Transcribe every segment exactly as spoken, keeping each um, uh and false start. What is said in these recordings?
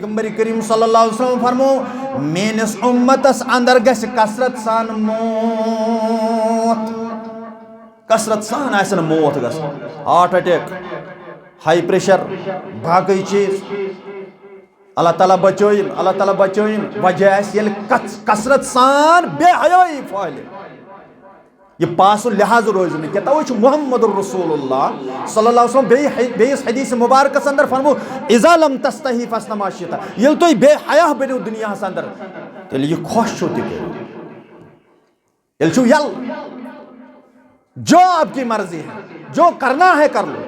پیغمبر کریم صلی اللہ علیہ وسلم فرمو، میٲنِس اُمتس اندر گژھِ کثرت سان موت، کثرت سان آسن موت گژھان، ہارٹ اٹیک، ہائی پریشر، باقی چیز۔ اللہ تعالیٰ بچٲیِن، اللہ تعالیٰ بچٲیِن۔ وجہ آسہِ ییٚلہِ کث-، کثرت سان بے حیٲیی پھٔہلہِ۔ یہِ پاس و لحاظ روزِ نہٕ کینٛہہ۔ توے چھُ محمد رسول اللہ صلی اللہ علیہ وسلم بیٚیہِ حدیث، بیٚیِس حدیث مبارکس اندر فرمو، "اذا لم تستحی فاصنع ما شئت۔" ییٚلہِ تُہۍ بے حیا بٔنِو دُنیاہس اندر، تیٚلہِ یہِ خۄش چھُو تہِ کٔرِو۔ تیٚلہِ چھُو یَلہٕ۔ جو آپ کی مرضی ہے، جو کرنا ہے کر لو۔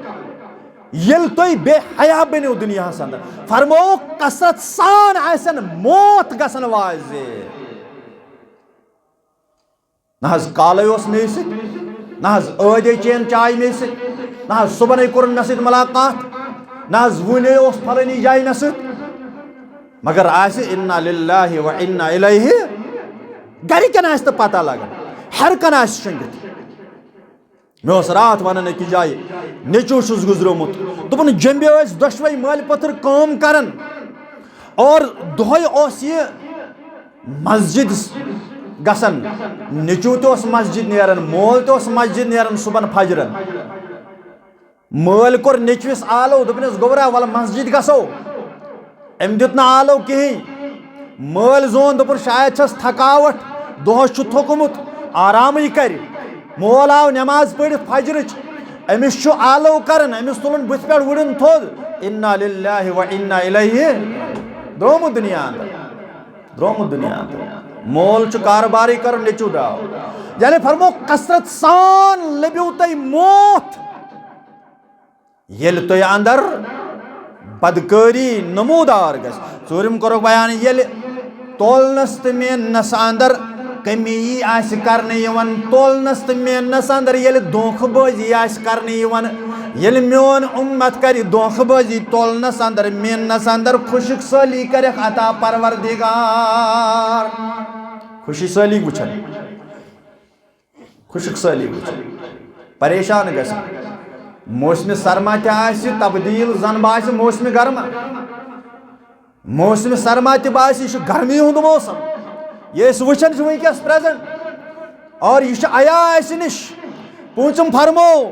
ییٚلہِ تُہۍ بے حیا بٔنِو دُنیاہس اندر، فرمووُکھ کثرت سان آسن موت گژھن واجہِ۔ نہ حظ کالے اوس مےٚ سۭتۍ، نہ حظ ٲدے چین چاے مےٚ سۭتۍ، نہ حظ صبحنے کوٚرُن مےٚ سۭتۍ ملاقات، نہ حظ وُنے اوس فلٲنی جایہِ مےٚ سۭتۍ۔ مگر آسہِ انا للہ و انا الیہ، گرِکٮ۪ن آسہِ نہٕ پتہ لگان، ہر کانٛہہ آسہِ شۄنٛگِتھ۔ مےٚ اوس راتھ ونان أکِس جایہِ، نیٚچوٗ چھُس گُزریومُت، دوٚپُن جیٚمبہِ ٲسۍ دۄشوے مٲلۍ پٔتھٕر کٲم کران اور دۄہے اوس یہِ مسجد گژھان، نیٚچوٗ تہِ اوس مسجد نیران، مول تہِ اوس مسجد نیران صبحن فجرن۔ مٲلۍ کوٚر نیٚچوِس آلو، دوٚپنس، "گوٚبرا، وَلہٕ مسجد گژھو۔" أمۍ دیُت نہٕ آلو کِہیٖنۍ۔ مٲلۍ زون، دوٚپُن، "شاید چھَس تھکاوٹھ، دۄہَس چھُ تھوٚکمُت، آرامٕے کَرِ۔" مول آو نٮ۪ماز پٔرِتھ فجرٕچ، أمِس چھُ آلو کَران، أمِس تُلُن بٕتھِ پٮ۪ٹھ وُڑُن تھوٚد، انا للہ و انا الیہ، درٛامُت دُنیا اندر، درٛامُت دُنیا اندر۔ مول چھُ کاربارٕے کَرُن، نیٚچوٗ درٛاو۔ یعنی فرمو، کثرت سان لٔبِو تۄہہِ موت۔ ییٚلہِ تۄہہِ اندر بدکٲری نمودار گژھِ۔ ژوٗرِم کوٚرُکھ بیان، ییٚلہِ تولنس تہٕ میننس اندر کمی آسہِ کرنہٕ یِوان، تولنس تہٕ میننس اندر ییٚلہِ دھوکہٕ بٲزی آسہِ کرنہٕ یِوان، ییٚلہِ میون اُمت کرِ دھوکہٕ بٲزی تولنس اندر، میننس اندر، خۄشک سٲلی کرٮ۪کھ عطا پروردگار۔ خۄشک سٲلی وٕچھن۔ خۄشک سٲلی وٕچھِتھ پریشان گژھان۔ موسمِ سرما تہِ آسہِ تبدیل، زن باسہِ موسمِ گرما۔ موسمِ سرما تہِ باسہِ، یہِ چھُ گرمی ہُنٛد موسم۔ یہِ أسۍ وٕچھان چھِ وٕنکیٚس پریزنٹ، اور یہِ چھُ عیاں اَسہِ نِش۔ پوٗنٛژِم فرمو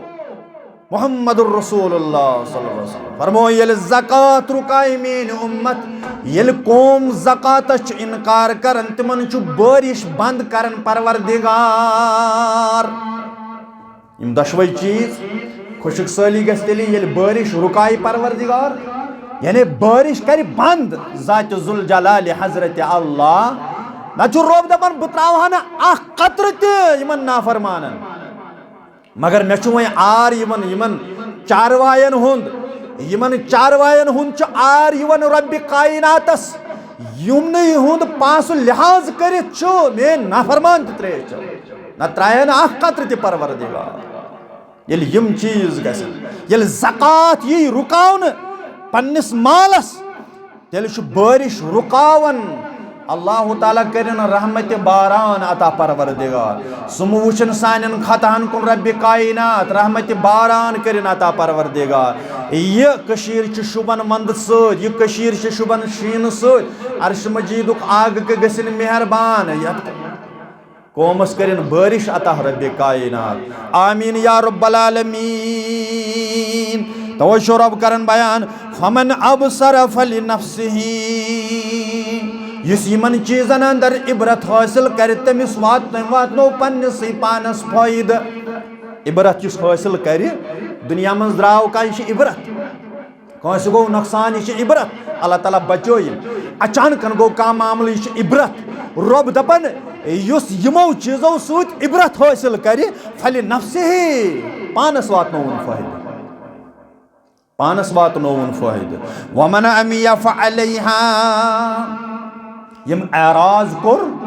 محمد رسول اللہ صلی اللہ علیہ وسلم فرمو، ییٚلہِ زکوٰۃ رُکایہِ میٲنۍ اُمت، ییٚلہِ قوم زکوٰۃس چھُ انکار کران، تِمن چھُ بٲرِش بند کران پروردگار۔ یِم دۄشوے چیٖز، خۄشک سٲلی گژھِ تیٚلہِ، ییٚلہِ بٲرِش رُکایہِ پروردگار، یعنی بٲرِش کرِ بند ذاتِ ذوالجلال حضرت اللہ۔ نہ چھُ رۄب دپان، بہٕ تراوہا نہٕ اکھ قطرٕ تہِ یِمن نافرمانن۔ مگر مےٚ چھُ وۄنۍ عار یِوان یِمن چاروایَن ہُنٛد، یِمن چاروایَن ہُنٛد چھُ عار یِوان رۄبِ کایناتس، یِمنٕے ہُنٛد پاس و لحاظ کٔرِتھ چھُ میٲنۍ نافرمان تہِ ترٛیش چٮ۪وان، نہ ترٛایہِ ہا نہٕ اکھ قطرٕ تہِ پروردگار۔ ییٚلہِ یِم چیٖز گژھن، ییٚلہِ زکوٰۃ یی رُکاونہٕ پننِس مالس، تیٚلہِ چھُ بٲرِش رُکاوان۔ اللہ تعالیٰ کٔرِن رحمتِ باران عطا پروردگار۔ سُہ مہٕ وٕچھِن سانٮ۪ن خطاہن کُن ربِ کائنات، رحمتِ باران کٔرِن عطا پروردگار۔ یہِ کٔشیٖر چھِ شوٗبان ونٛدٕ سۭتۍ، یہِ کٔشیٖر چھِ شوٗبان شیٖنہٕ سۭتۍ۔ عرشِ مجیٖدُک آگہٕ گٔژھِن مہربان۔ یتھ قومس کٔرِن بٲرِش عطا ربِ کائنات۔ آمین یا رب العالمین۔ توے چھُ رب کران بیان، فمن ابصر فلنفسہ۔ یُس یِمن چیٖزن اندر عبرت حٲصِل کرِ، تٔمِس وات-، تٔمۍ واتنو پننِسٕے پانس فٲیدٕ۔ عبرت یُس حٲصِل کرِ، دُنیا منٛز درٛاو کانٛہہ، یہِ چھِ عبرت۔ کٲنٛسہِ گوٚو نۄقصان، یہِ چھِ عبرت۔ اللہ تعالیٰ بچٲیِن۔ اچانکن گوٚو کانٛہہ معاملہٕ، یہِ چھِ عبرت۔ رۄب دپان، یُس یِمو چیٖزو سۭتۍ عبرت حٲصِل کرِ، فلنفسہ، پانس واتنووُن فٲیدٕ۔ پانس واتنووُن فٲیدٕ۔ ومن عمی فعلیہا، یِم اعراض کوٚر،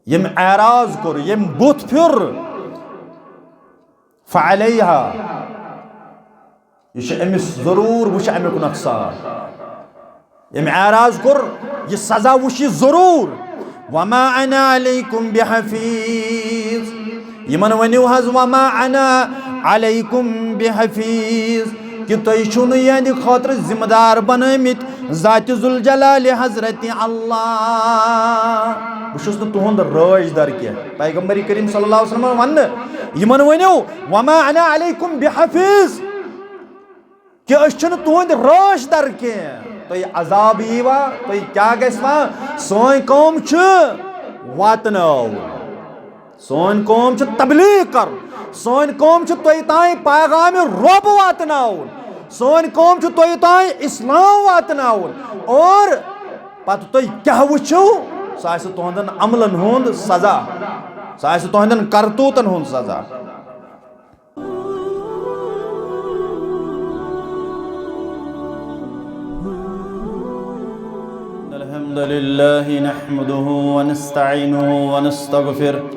ییٚمۍ اعراض کوٚر، ییٚمۍ بُتھ پھیُر، فعلیہا، یہِ چھُ أمِس ضروٗر وٕچھِ اَمیُک نۄقصان۔ ییٚمۍ اعراض کوٚر، یہِ سزا وٕچھِ یہِ ضروٗر۔ وما انا علیکم بحفیظ۔ یِمن ؤنِو حظ، وما انا علیکم بحفیظ۔ کہِ تُہۍ چھِو نہٕ یِہنٛدِ خٲطرٕ ذمہٕ دار بنٲومٕتۍ ذاتِ ذوالجلال حضرت اللہ۔ بہٕ چھُس نہٕ تُہُنٛد رٲچھ در کینٛہہ۔ پیغمبر کریم صلی اللہ علیہ وسلم ووٚن نہٕ یِمن، ؤنِو، "وما انا علیکم بحفیظ"، کہِ أسۍ چھِنہٕ تُہُنٛدۍ رٲچھ در کینٛہہ۔ تۄہہِ عذاب ییٖوا، تۄہہِ کیٛاہ گژھِ وۄنۍ؟ سٲنۍ کٲم چھِ واتناوُن۔ سٲنۍ کٲم چھِ تبلیغ کرُن۔ سٲنۍ کٲم چھِ تۄہہِ تام پیغام رۄب واتناوُن۔ سٲنۍ کٲم چھِ تۄہہِ تام اسلام واتناوُن۔ اور پتہٕ تُہۍ کیٛاہ وٕچھِو، سُہ آسہِ تُہنٛدٮ۪ن عملن ہُنٛد سزا، سُہ آسہِ تُہنٛدٮ۪ن کرتوٗتن ہُنٛد سزا۔ الحمد لله نحمده ونستعينه ونستغفره،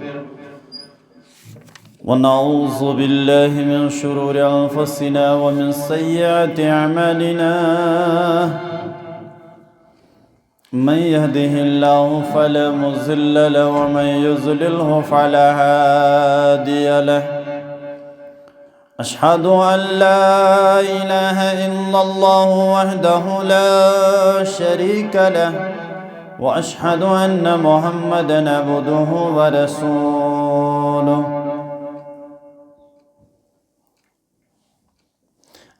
ونعوذ بالله من شرور أنفسنا ومن سيئات أعمالنا. من يهده الله فلا مضل له، ومن يضلله فلا هادي له. أشهد أن لا إله إلا الله وحده لا شريك له، وأشهد أن محمدا عبده ورسوله.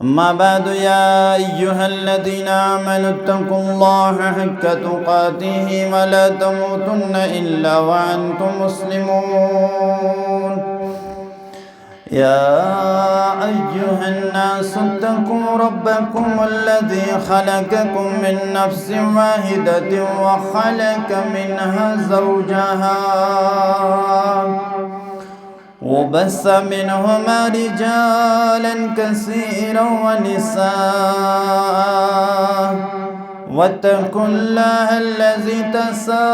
أما بعد، يا أيها الذين آمنوا اتقوا الله حق تقاته ولا تموتن إلا وأنتم مسلمون. يا أيها الناس اتقوا ربكم الذي خلقكم من نفس واحدة وخلق منها زوجها وبث منهما رجالا كثيرا ونساء، واتقوا الله الذي تساءلون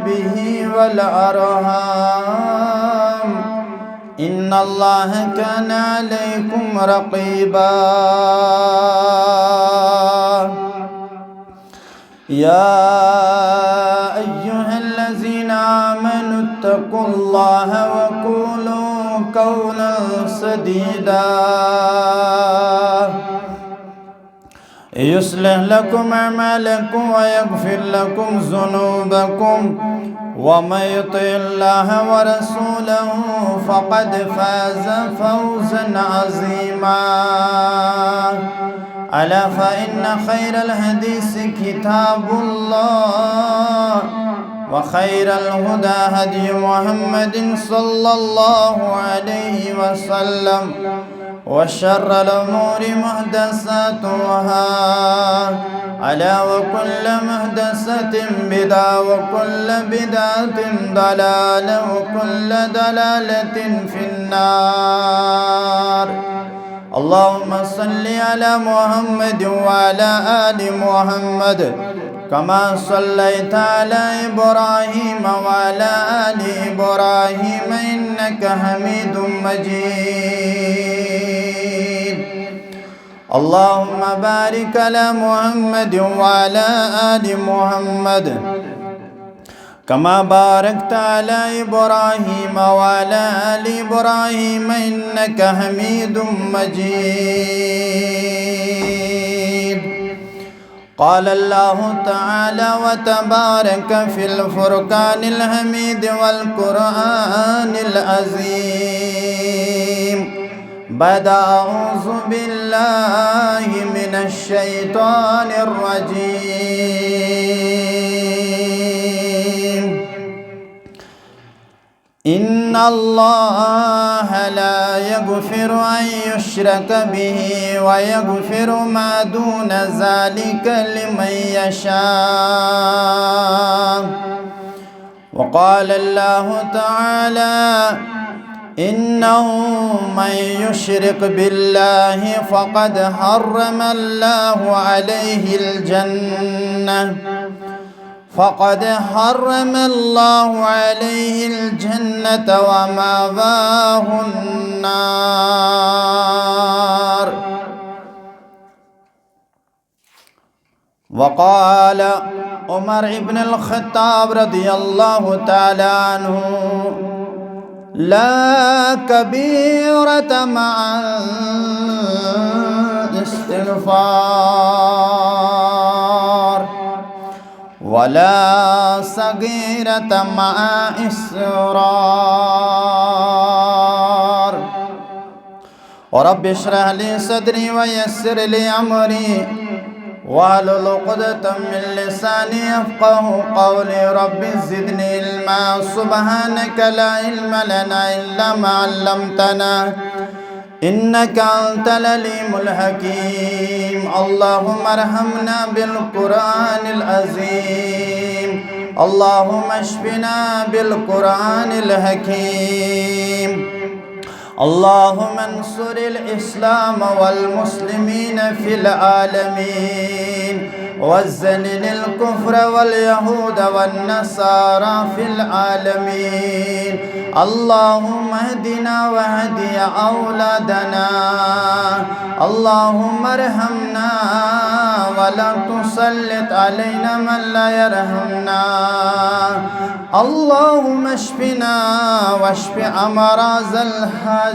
به والأرحام، إن الله كان عليكم رقيبا. يا أيها الذين آمنوا اتقوا الله وقولوا قولا سديدا، يصلح لكم أعمالكم ويغفر لكم ذنوبكم، ومن يطع الله ورسوله فقد فاز فوزا عظيما. ألا فإن خير الحديث كتاب الله، وخير الهدى هدي محمد صلى الله عليه وسلم، وشر الأمور محدثاتها، ألا وكل محدثة بدعة، وكل بدعة ضلالة، وكل ضلالة في النار. اللهم صل على محمد وعلى آل محمد، كما صليت على إبراهيم وعلى آل إبراهيم إنك حميد مجيد. اللهم بارك على محمد وعلى آل محمد، كما باركت على إبراهيم وعلى آل إبراهيم إنك حميد مجيد. قال الله تعالى وتبارك في الفرقان الحميد والقرآن العظيم، بعد أعوذ بالله من الشيطان الرجيم. إن الله لا يغفر أن يشرك به ويغفر ما دون ذلك لمن يشاء. وقال الله تعالى: إنه من يشرك بالله فقد حرم الله عليه الجنة، فقد حرم الله عليه الجنة ومأواه النار. وقال عمر بن الخطاب رضي الله تعالى عنه: لا كبيرة مع الاستغفار، ولا صغيرة مع إصرار. رب اشرح لي صدري ويسر لي أمري واحلل عقدة من لساني يفقه قولي. رب زدني علما. سبحانك لا علم لنا إلا ما علمتنا إنك أنت العليم الحكيم. اللهم ارحمنا بالقرآن العظيم. اللهم اشفنا بالقرآن الحكيم. اللهم انصر الإسلام والمسلمين في العالمين، وذلل الكفر واليهود والنصارى في العالمين. اللهم اهدنا واهد أولادنا. اللهم ارحمنا ولا تسلط علينا من لا يرحمنا. اللهم اشفنا واشف أمراض الحاضرين.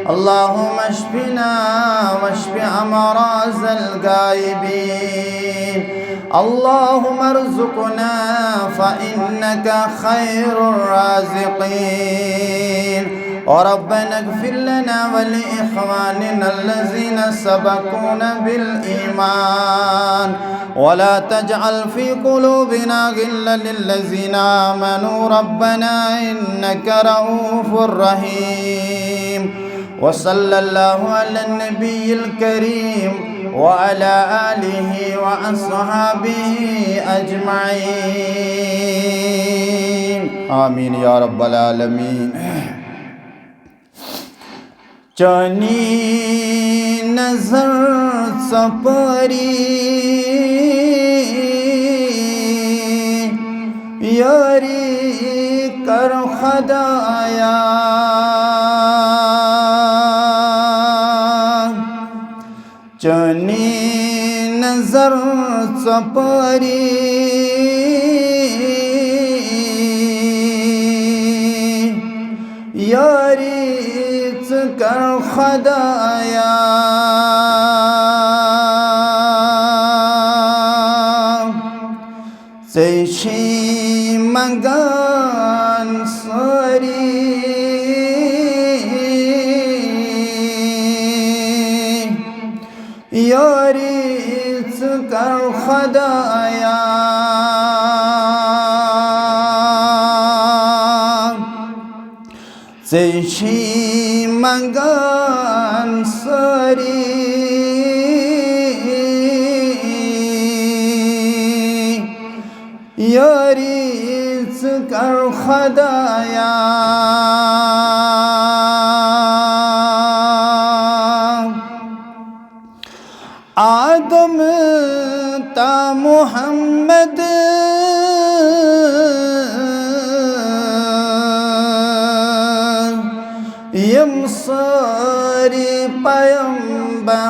اللهم اشفنا واشف أمراض الغائبين. اللهم ارزقنا فإنك خير الرازقين. ربنا اغفر لنا ولإخواننا الذين سبقونا بالإيمان ولا تجعل في قلوبنا غلا للذين آمنوا ربنا إنك رؤوف رحيم. وصلى الله على النبي الكريم وعلى آله وأصحابه أجمعين. آمين يا رب العالمين. چانی نظر ژپٲری یٲری کر خدایا۔ چٲنی نظر ژۄپٲری یٲری ژٕ کر خدایا۔ ژےٚ چھی منگان سٲری یٲری ژٕ کر خدایا۔ ژےٚ چھی منگان سٲری یٲری ژٕ کر خدایا۔ آدم تا محمد یِم سٲری پیمبر،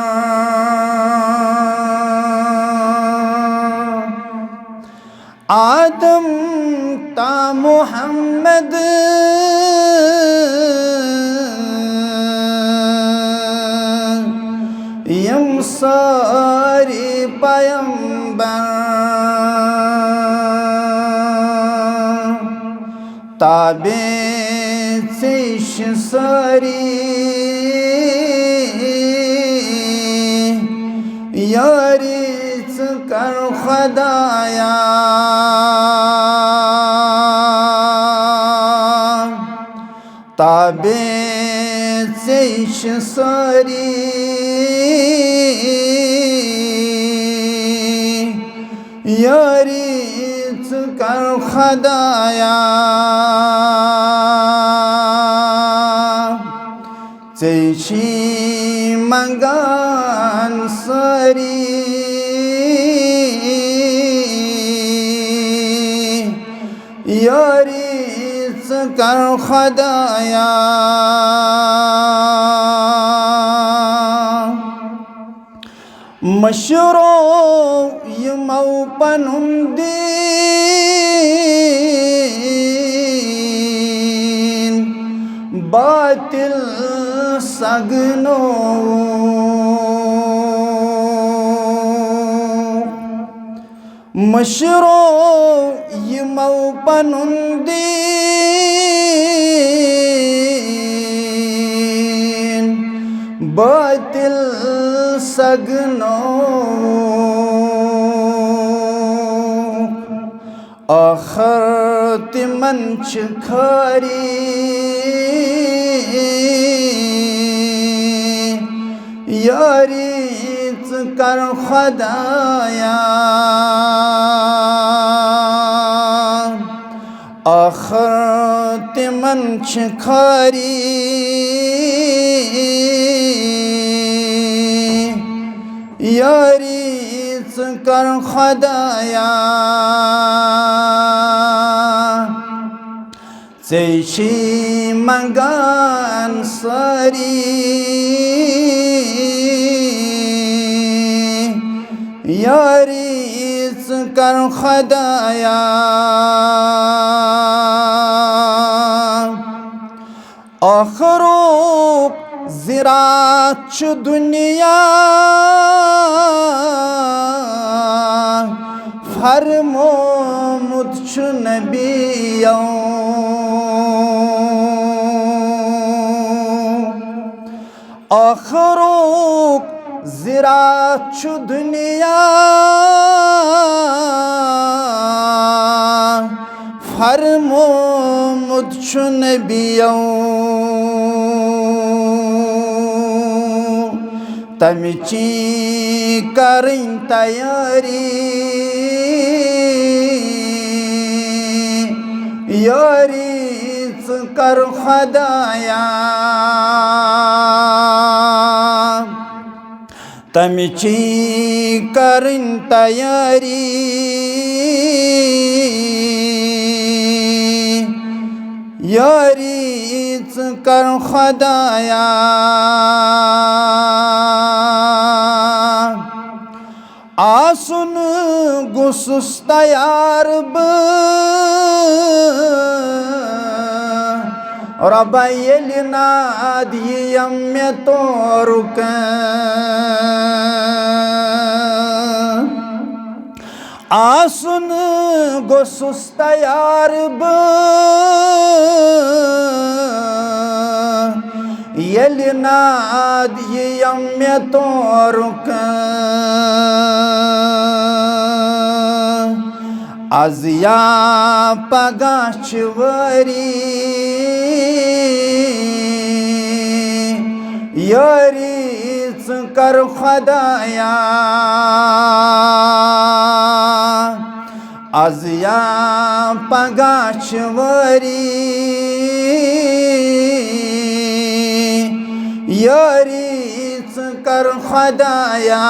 آدم تا محمد یِم سٲری پیمبر، تابع ژےٚ چھِ سٲری یٲری ژٕ کر خدایا۔ تابع ژےٚ چھِ سٲری یٲری ژٕ کر خدایا۔ ژےٚ چھی منگان سٲری یٲری ژٕ کر خدایا۔ مٔشرو یِمو پنُن دین۔ باطل سگنو۔ مٔشرو یِمو پنُن دیٖن، باطل سگنو۔ ٲخر تِمن چھِ خٲری یٲری ژٕ کر خۄدایا۔ ٲخر تِمن چھِ خٲری یٲری ژٕ کر خۄدایا۔ ژےٚ چھی منگان سٲری یٲری ژٕ کر خۄدایا۔ ٲخرُک زِراعت چھُ دُنیا فرمومُت چھُ نبیو۔ ٲخرُک زِراعت چھُ دُنیا فرمومُت چھُ نبیو۔ تَمہِ چی کرٕنۍ تیٲری یٲری ژٕ کر خۄدایا۔ تَمہِ چی کرٕنۍ تیٲری یٲری ژٕ کر خۄدایا۔ آسُن گوٚژھُس تیار بہٕ، رۄبا ییٚلہِ ناد یِیم مےٚ تورُک۔ آسُن گوٚژھُس تیار بہٕ، ییٚلہِ ناد یِیم مےٚ تورُک۔ از یا پگاہ چھِ وٲری یٲری ژٕ کر خۄدایا۔ از یا پگاہ چھِ وٲری یٲری ژٕ کر خۄدایا۔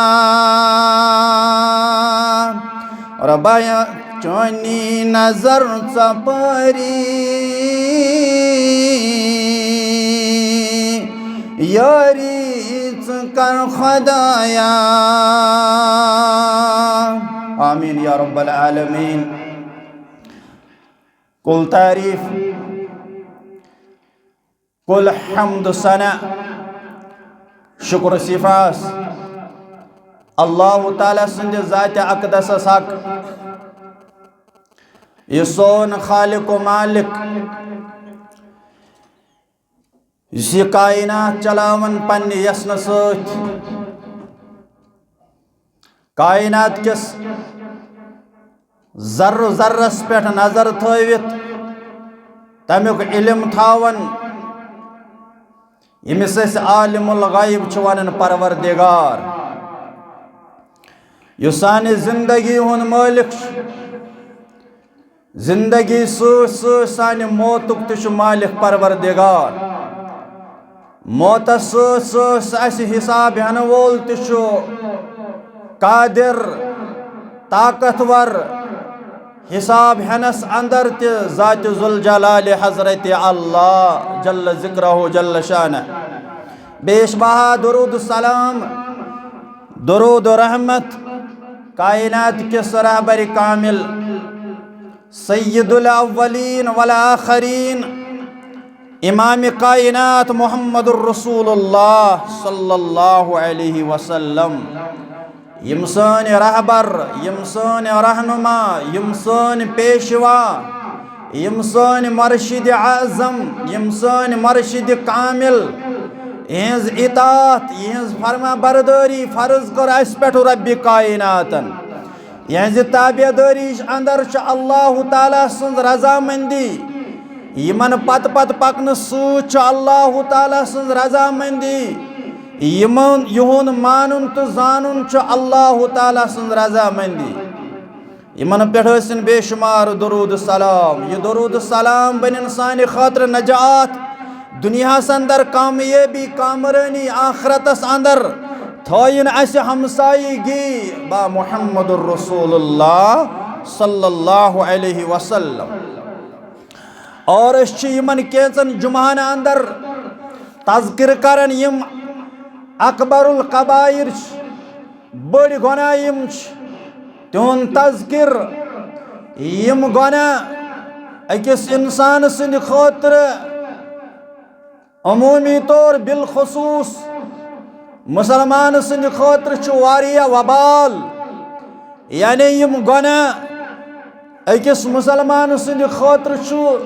رۄبایا چٲنی نظر ژۄپٲری یٲری ژٕ کر خۄدایا۔ آمین یا رب العالمین۔ کل تعریف، کل حمد و ثنا، شکر و صفاس اللہ تعالیٰ سٕنٛدِ ذاتِ اقدسس حق، یہِ سون خالق و مالک، یُس یہِ کائنات چلاوان پننہِ یژھنہٕ سۭتۍ، کائنات کِس ذرٕ ذرس پٮ۪ٹھ نظر تھٲوِتھ تمیُک علم تھاوان، ییٚمِس أسۍ عالم الغیب چھِ ونان، پروردگار، یُس سانہِ زندگی ہُنٛد مٲلک چھُ، زندگی سۭتۍ سۭتۍ سانہِ موتُک تہِ چھُ مالک پروردگار۔ موتس سۭتۍ سۭتۍ اَسہِ حساب ہٮ۪نہٕ وول تہِ چھُ قادر، طاقتور، حساب ہٮ۪نس اندر تہِ ذات ذوالجلال حضرت اللہ جل ذکرہ جل شانہ۔ بیش بہا درود السلام، درود و رحمت کائنات کِس رہبر کامل سید الاولین والآخرین، امام کائنات محمد الرسول اللہ صلی اللہ علیہ وسلم، یم سٲنۍ رہبر، یم سٲنۍ رہنما، یم سٲنۍ پیشوا، یم سٲنۍ مرشد اعظم، یم سٲنۍ مرشد کامل، یہنٛز اطاعت، یہنٛز فرما بردٲری فرض کٔر اسہِ پٮ۪ٹھ رب کائناتن۔ یہنٛزِ تابعدٲری اندر چھِ اللہ تعالیٰ سٕنٛز رضامندی۔ یمن پتہٕ پتہٕ پکنہٕ سۭتۍ چھِ اللہ تعالیٰ سٕنٛز رضامندی۔ یمن، یہنٛد مانُن تہٕ زانُن چھُ اللہ تعالیٰ سٕنٛز رضامندی۔ یمن پٮ۪ٹھ ٲسِن بے شمار درود سلام۔ یہ درود سلام بنن سانہِ خٲطرٕ نجات۔ دنیاہس اندر کامیٲبی، کامرٲنی، آخرتس اندر تھٲیِن اسہِ ہمسایگی با محمد الرسول اللہ صلی اللہ علیہ وسلم۔ اور أسۍ چھِ یِمن کینٛژن جمعہن اندر تذکر کران، یِم اکبر الکبائر چھِ، بٔڑۍ گۄناہ یِم چھِ، تِہُنٛد تذکر۔ یِم گۄناہ أکِس انسان سٕنٛدِ خٲطرٕ عمومی طور بالخصوص مسلمان سٕنٛدِ خٲطرٕ چھُ واریاہ وبال، یعنی یِم گۄناہ أکِس مسلمان سٕنٛدِ خٲطرٕ چھُ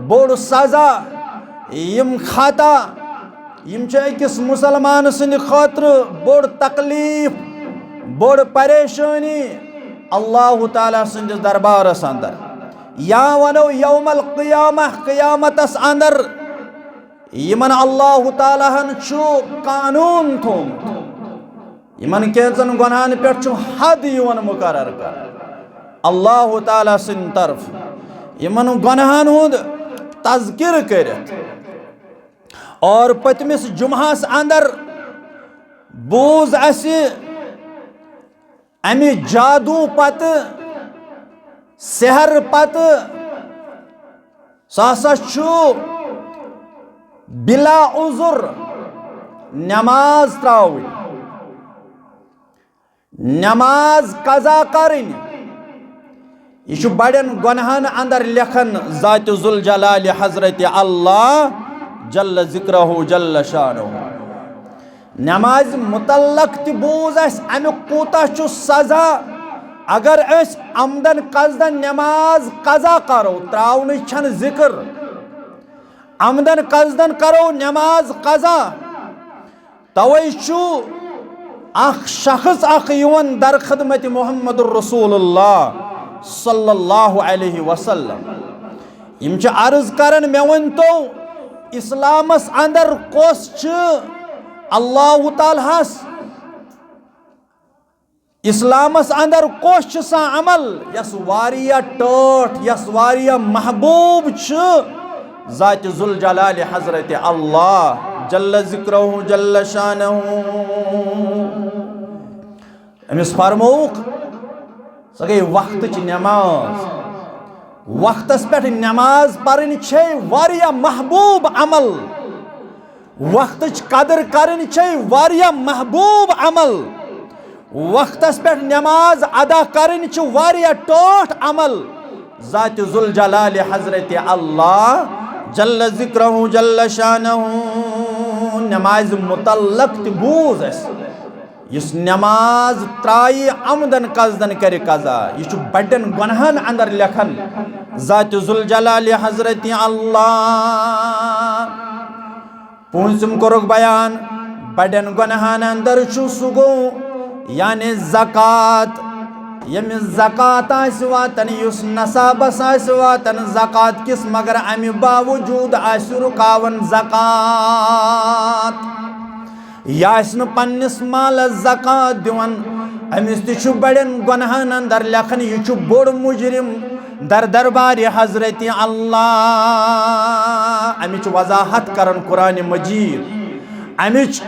بوٚڑ سزا، یِم خطا، یِم چھِ أکِس مسلمان سٕنٛدِ خٲطرٕ بوٚڑ تکلیف، بوٚڑ پریشٲنی اللہ تعالیٰ سٕنٛدِس دربارس اندر، یا ونو یوم القیامہ، قیامتس اندر۔ یِمن اللہ تعالیٰ ہن چھُ قانون تھوٚومُت، یِمن کینٛژن گۄناہن پٮ۪ٹھ چھُ حد یِوان مقرر کرنہٕ اللہ تعالیٰ سٕنٛدِ طرفہٕ، یِمن گۄناہن ہُنٛد تذکر کٔرِتھ۔ اور پٔتمِس جمعہس اندر بوٗز اسہِ امہِ جادو پتہٕ، سحر پتہٕ، سُہ ہسا چھُ بلا عذر نماز تراوٕنۍ، نماز قضا کرٕنۍ۔ یہِ چھُ بڑٮ۪ن گۄناہن اندر لیکھان ذات ذوالجلال حضرت اللہ جل ذکرہ جل شانہ۔ نمازِ متعلق تہِ بوٗز اسہِ امیُک کوٗتاہ چھُ سزا۔ اگر أسۍ عمدن قصدن نماز قضا کرو، تراونٕچ چھنہٕ ذکر، عمدن قصدن کرو نماز قضا، توے چھُ اکھ شخص اکھ یِوان در خدمت محمد الرسول اللہ صلی اللہ علیہ وسلم۔ یِم چھِ عرض کران، مےٚ ؤنۍتو، اسلامس اندر کۄس چھِ اللہ تعالیٰ ہس، اسلامس اندر کۄس چھِ سۄ عمل یۄس واریاہ ٹٲٹھ، یۄس واریاہ محبوب چھِ ذات ذوالجلال حضرت اللہ جل ذکرہ جل شانہ؟ أمِس فرمووُکھ، سۄ گٔے وقتٕچ نماز۔ وقتس پٮ۪ٹھ نماز پرٕنۍ چھے واریاہ محبوب عمل۔ وقتٕچ قدر کرٕنۍ چھے واریاہ محبوب عمل۔ وقتس پٮ۪ٹھ نماز ادا کرٕنۍ چھِ واریاہ ٹٲٹھ عمل۔ ذات ذوالجلال حضرت اللہ جل ذکرہ جل شانہ نمازِ متعلق تہِ بوٗز اسہِ۔ یُس نماز ترایہِ عمدن قصدن کرِ قضا، یہِ چھُ بڑٮ۪ن گۄناہن اندر لیکھان ذات ذوالجلال حضرت اللہ۔ پوٗنٛژِم کوٚرُکھ بیان، بڑٮ۪ن گۄناہن اندر چھُ سُہ گوٚو، یعنی زکوٰۃ۔ ییٚمِس زکوٰۃ آسہِ واتان، یُس نصابس آسہِ واتان زکوٰۃ کِس، مگر امہِ باوجوٗد آسہِ رُکاوان زکوٰۃ، یہِ آسہِ نہٕ پننِس مالس زکوٰۃ دِوان، أمِس تہِ چھُ بڑٮ۪ن گۄناہن اندر لیکھان، یہِ چھُ بوٚڑ مجرم در دربارِ حضرت اللہ۔ امِچ وضاحت کران قرآن مجید، امِچ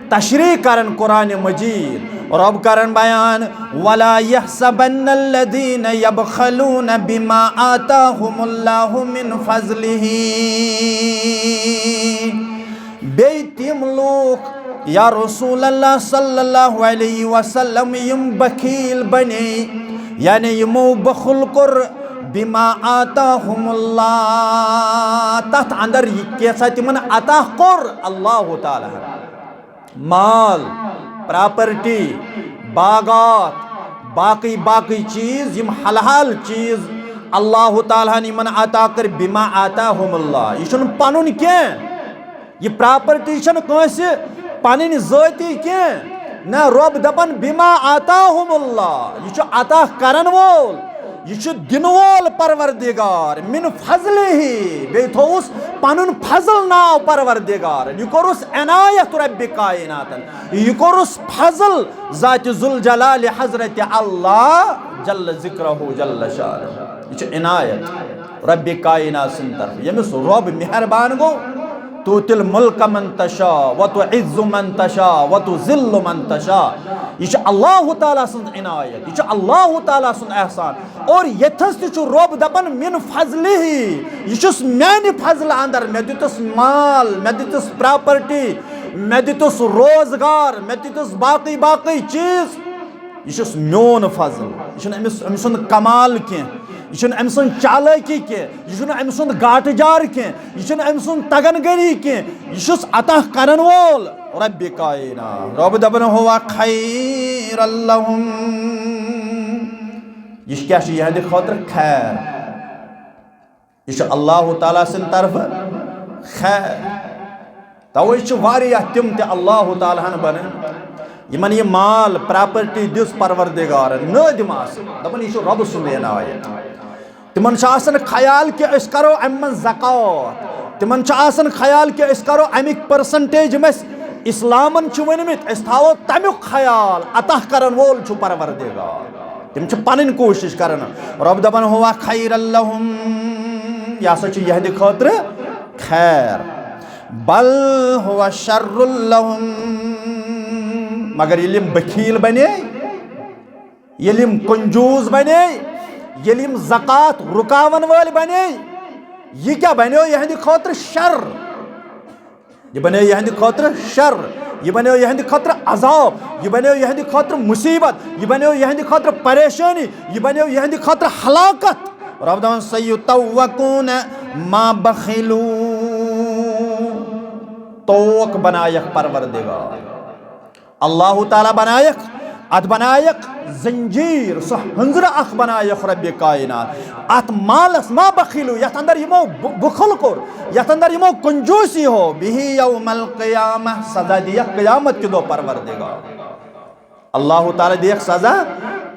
تشریح کران قرآن مجید۔ رب کران بیان، ولا يحسبن الذين يبخلون بما آتاهم الله من فضله۔ بیٚیہِ تِم لوٗکھ، یا رسول اللہ صلی اللہ علیہ وسلم، یِم بخیل بنے، یعنی یِمو بخل کوٚر بما آتاہم اللہ، تتھ اندر یہِ کینٛژھا تِمن عطا کوٚر اللہ تعالیٰ ہن۔ مال، پراپرٹی، باغات، باقٕے باقٕے چیٖز، یِم حلال چیٖز اللہ تعالیٰ ہن یِمن عطا کٔرۍ، بما آتاہم اللہ۔ یہِ چھُنہٕ پنُن کینٛہہ۔ یہِ پراپرٹی چھنہٕ کٲنٛسہِ پنٕنۍ ذٲتی کینٛہہ۔ نہ، رۄب دپان، بما آتاہم اللہ، یہِ چھُ عطا کرن وول، یہِ چھُ دِنہٕ وول پروردگار، من فضلہ، بیٚیہِ تھووُس پنُن فضل ناو پروردگارن، یہِ کوٚرُس عنایت رب کائناتن، یہِ کوٚرُس فضل ذات ذوالجلال حضرت اللہ جل ذکرہ جل شانہ، یہِ چھِ عنایت رب کائنات سٕنٛدِ طرفہٕ، ییٚمِس رۄب مہربان گوٚو، تؤتی الملک من تشاء وتعز من تشاء وتذل من تشاء۔ یہِ چھِ اللہ تعالیٰ سٕنٛز عنایت، یہِ چھِ اللہ تعالیٰ سُنٛد احسان۔ اور ییٚتھس تہِ چھُ رۄب دپان، من فضلہ، یہِ چھُس میانہِ فضلہٕ اندر، مےٚ دیُتُس مال، مےٚ دیُتُس پراپرٹی، مےٚ دیُتُس روزگار، مےٚ دیُتُس باقٕے باقٕے چیٖز۔ یہِ چھُس میون فضل، یہِ چھُنہٕ أمِس، أمۍ سُنٛد کمال کینٛہہ، یہِ چھُنہٕ أمۍ سُنٛد چالٲکی کینٛہہ، یہِ چھُنہٕ أمۍ سُنٛد گاٹہٕ جار کینٛہہ، یہِ چھُنہٕ أمۍ سُنٛد تگن گری کینٛہہ، یہِ چھُس عطا کرن وول رب کائنات۔ رۄب دپان، ہوا خیر لہم، یہِ کیٛاہ چھُ یِہنٛدِ خٲطرٕ خیر۔ یہِ چھُ اللہ تعالیٰ سٕنٛدِ طرفہٕ خیر۔ توے چھِ واریاہ تِم تہِ اللہ تعالیٰ ہن بنان، یِمن یہِ مال، پراپرٹی دِژ پروردگارن، نٲدِم آسان، دپان، یہِ چھُ رۄبہٕ سُنٛد عنایت۔ تِمن چھُ آسان خیال کہِ أسۍ کرو امہِ منٛز زکوٰۃ، تِمن چھُ آسان خیال کہِ أسۍ کرو امیِکۍ پرسنٹیج، یِم اَسہِ اسلامن چھِ ؤنمٕتۍ، أسۍ تھاوو تمیُک خیال، عطا کرن وول چھُ پروردگار۔ تِم چھِ پنٕنۍ کوٗشِش کران۔ رۄب دپان، ہوا خیر لہم، یہِ ہسا چھُ یِہنٛدِ خٲطرٕ خیر۔ بل ہوا شر لہم، مگر ییٚلہِ یِم بخیل بنے، ییٚلہِ یِم کنجوٗس بنے، ییٚلہِ یِم زکوٰۃ رُکاون وٲلۍ بنے، یہِ کیٛاہ بنیو یِہنٛدِ خٲطرٕ شر؟ یہِ بنیو یِہنٛدِ خٲطرٕ شر، یہِ بنیو یِہنٛدِ خٲطرٕ عذاب، یہِ بنیو یِہنٛدِ خٲطرٕ مصیبت، یہِ بنیو یِہنٛدِ خٲطرٕ پریشٲنی، یہِ بنیو یِہنٛدِ خٲطرٕ ہلاکت۔ رب دپان، سیطوقون ما بخلوا، طوق بنایکھ پروردگار۔ اللہ تعالیٰ بنایکھ، اتھ بنایکھ زنجیر، سۄ ہنزرٕ اکھ بنایکھ رب کائنات۔ اتھ مالس ما بخلوا، یتھ اندر یِمو بُ-، بُخل کوٚر، یتھ اندر یِمو کنجوسی ہو، بہ یوم القیامہ، سزا دِیکھ قیامت کہِ دۄہ پروردگار۔ اللہ تعالیٰ دِیکھ سزا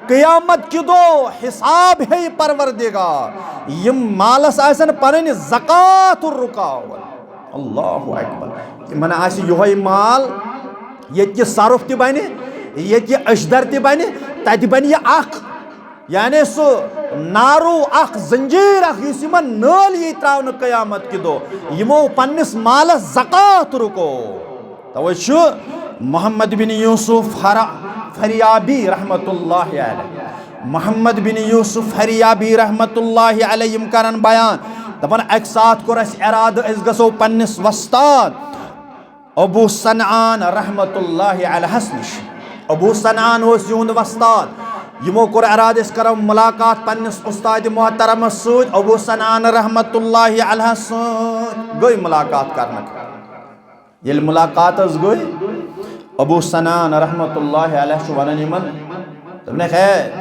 قیامت کہِ دۄہ، حساب ہیٚیہِ پروردگار۔ یِم مالس آسن پنٕنۍ زکوٰۃ رُکاوان۔ اللہ اکبر۔ یِمن آسہِ یِہوٚے مال، ییٚتہِ یہِ صرف تہِ بنہِ، ییٚتہِ یہِ اجدر تہِ بنہِ، تتہِ بنہِ یہِ اکھ، یعنی سُہ نارو اکھ، زنجیر اکھ، یُس یِمن نٲلۍ یی تراونہٕ قیامت کہِ دۄہ، یِمو پننِس مالس زکوٰۃ رُکو۔ توے چھُ محمد بن یوسف ہر-، فریابی رحمت اللہ علیہ، محمد بن یوسف فریابی رحمت اللہ علیہ یِم کران بیان، دپان، اکہِ ساتہٕ کوٚر اسہِ ارادٕ، أسۍ گژھو پننِس وۄستاد ابو صنعان رحمت اللہ علیہس نِش۔ ابو صنعان اوس یِہُنٛد وۄستاد۔ یِمو کوٚر ارادٕ، أسۍ کرو ملاقات پننِس استاد محترمس سۭتۍ، ابو صنعان رحمت اللہ علیہس سۭتۍ۔ گٔے ملاقات کرنہٕ۔ ییٚلہِ ملاقات حظ گٔے، ابو صنعان رحمت اللہ علیہ چھُ ونان یِمن، دوٚپنکھ، ہے،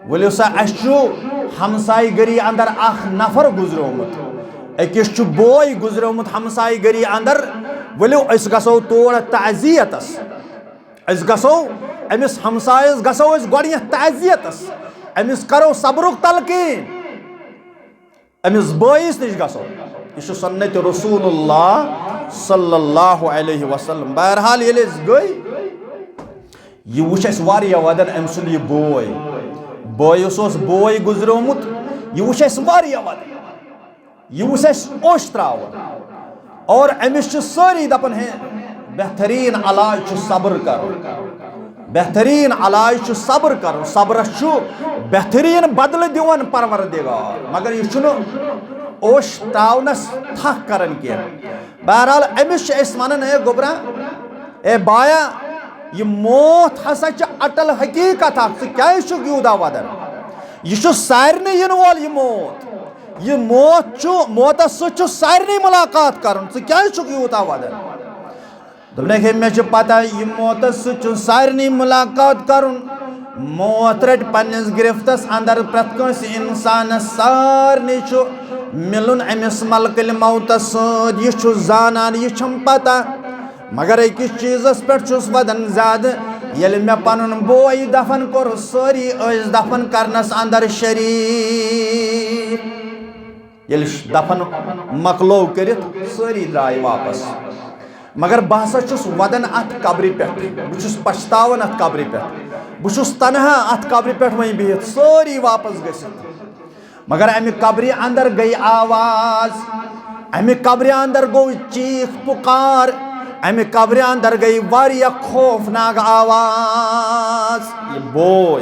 ؤلِو سا، اَسہِ چھُ ہمسایہِ گٔری اندر اکھ نفر گُزریومُت، أکِس چھُ بوے گُزریومُت ہمسایہِ گٔری اندر، ؤلِو أسۍ گژھو تور تعزیتس، أسۍ گژھو أمِس ہمسایس، گژھو أسۍ گۄڈٕنیتھ تعزیتس، أمِس کرو صبرُک تلقین، أمِس بٲیِس نِش گژھو۔ یہِ چھُ سنت رسول اللہ صلی اللہ علیہ وسلم۔ بہرحال، ییٚلہِ أسۍ گٔے، یہِ وٕچھ اَسہِ واریاہ وَدَن أمۍ سُنٛد یہِ بوے۔ بٲیِس اوس بوے گُزریومُت، یہِ وٕچھ اَسہِ واریاہ وَدَن۔ یہِ وٕچھ اَسہِ اوٚش ترٛاوُن۔ اور أمِس چھِ سٲری دَپان، ہے، بہتریٖن علاج چھُ صبر کَرُن۔ بہتریٖن علاج چھُ صبر کَرُن۔ صبرَس چھُ بہتریٖن بدلہٕ دِوان پروردگار۔ مگر یہِ چھُنہٕ اوٚش ترٛاونَس تھَکھ کَران کینٛہہ۔ بہرحال، أمِس چھِ أسۍ وَنان، اے گوٚبرا، اے بایا، یہِ موت ہسا چھِ اٹل حقیٖقت اکھ، ژٕ کیٛازِ چھُکھ یوٗتاہ وَدان؟ یہِ چھُ سارنٕے یِنہٕ وول یہِ موت۔ یہِ موت چھُ، موتس سۭتۍ چھُ سارنٕے مُلاقات کرُن۔ ژٕ کیازِ چھُکھ یوٗتاہ ودان؟ دوٚپنَکھ، ہے، مےٚ چھِ پتہ، یہِ موتس سۭتۍ چھُ سارنٕے مُلاقات کرُن۔ موت رٹہِ پننِس گرفتس اندر پرٛٮ۪تھ کٲنٛسہِ انسانس۔ سارنٕے چھُ مِلُن أمِس ملکل موتس سۭتۍ۔ یہِ چھُ زانان، یہِ چھَم پتہ۔ مگر أکِس چیٖزس پٮ۪ٹھ چھُس ودان زیادٕ، ییٚلہِ مےٚ پنُن بوے دفن کوٚر، سٲری ٲسۍ دفن کرنس اندر شریٖک۔ ییٚلہِ دفن مۄکلوو کٔرِتھ، سٲری درٛاے واپس۔ مگر بہٕ ہسا چھُس ودان اتھ قبرِ پٮ۪ٹھ، بہٕ چھُس پچھتاوان اتھ قبرِ پٮ۪ٹھ، بہٕ چھُس تنہا اتھ قبرِ پٮ۪ٹھ وۄنۍ بِہِتھ، سٲری واپس گٔژھِتھ۔ مگر امہِ قبرِ اندر گٔے آواز، امہِ قبرِ اندر گوٚو چیخ پُکار، امہِ قبرِ اندر گٔے واریاہ خوفناک آواز۔ یہِ بوے،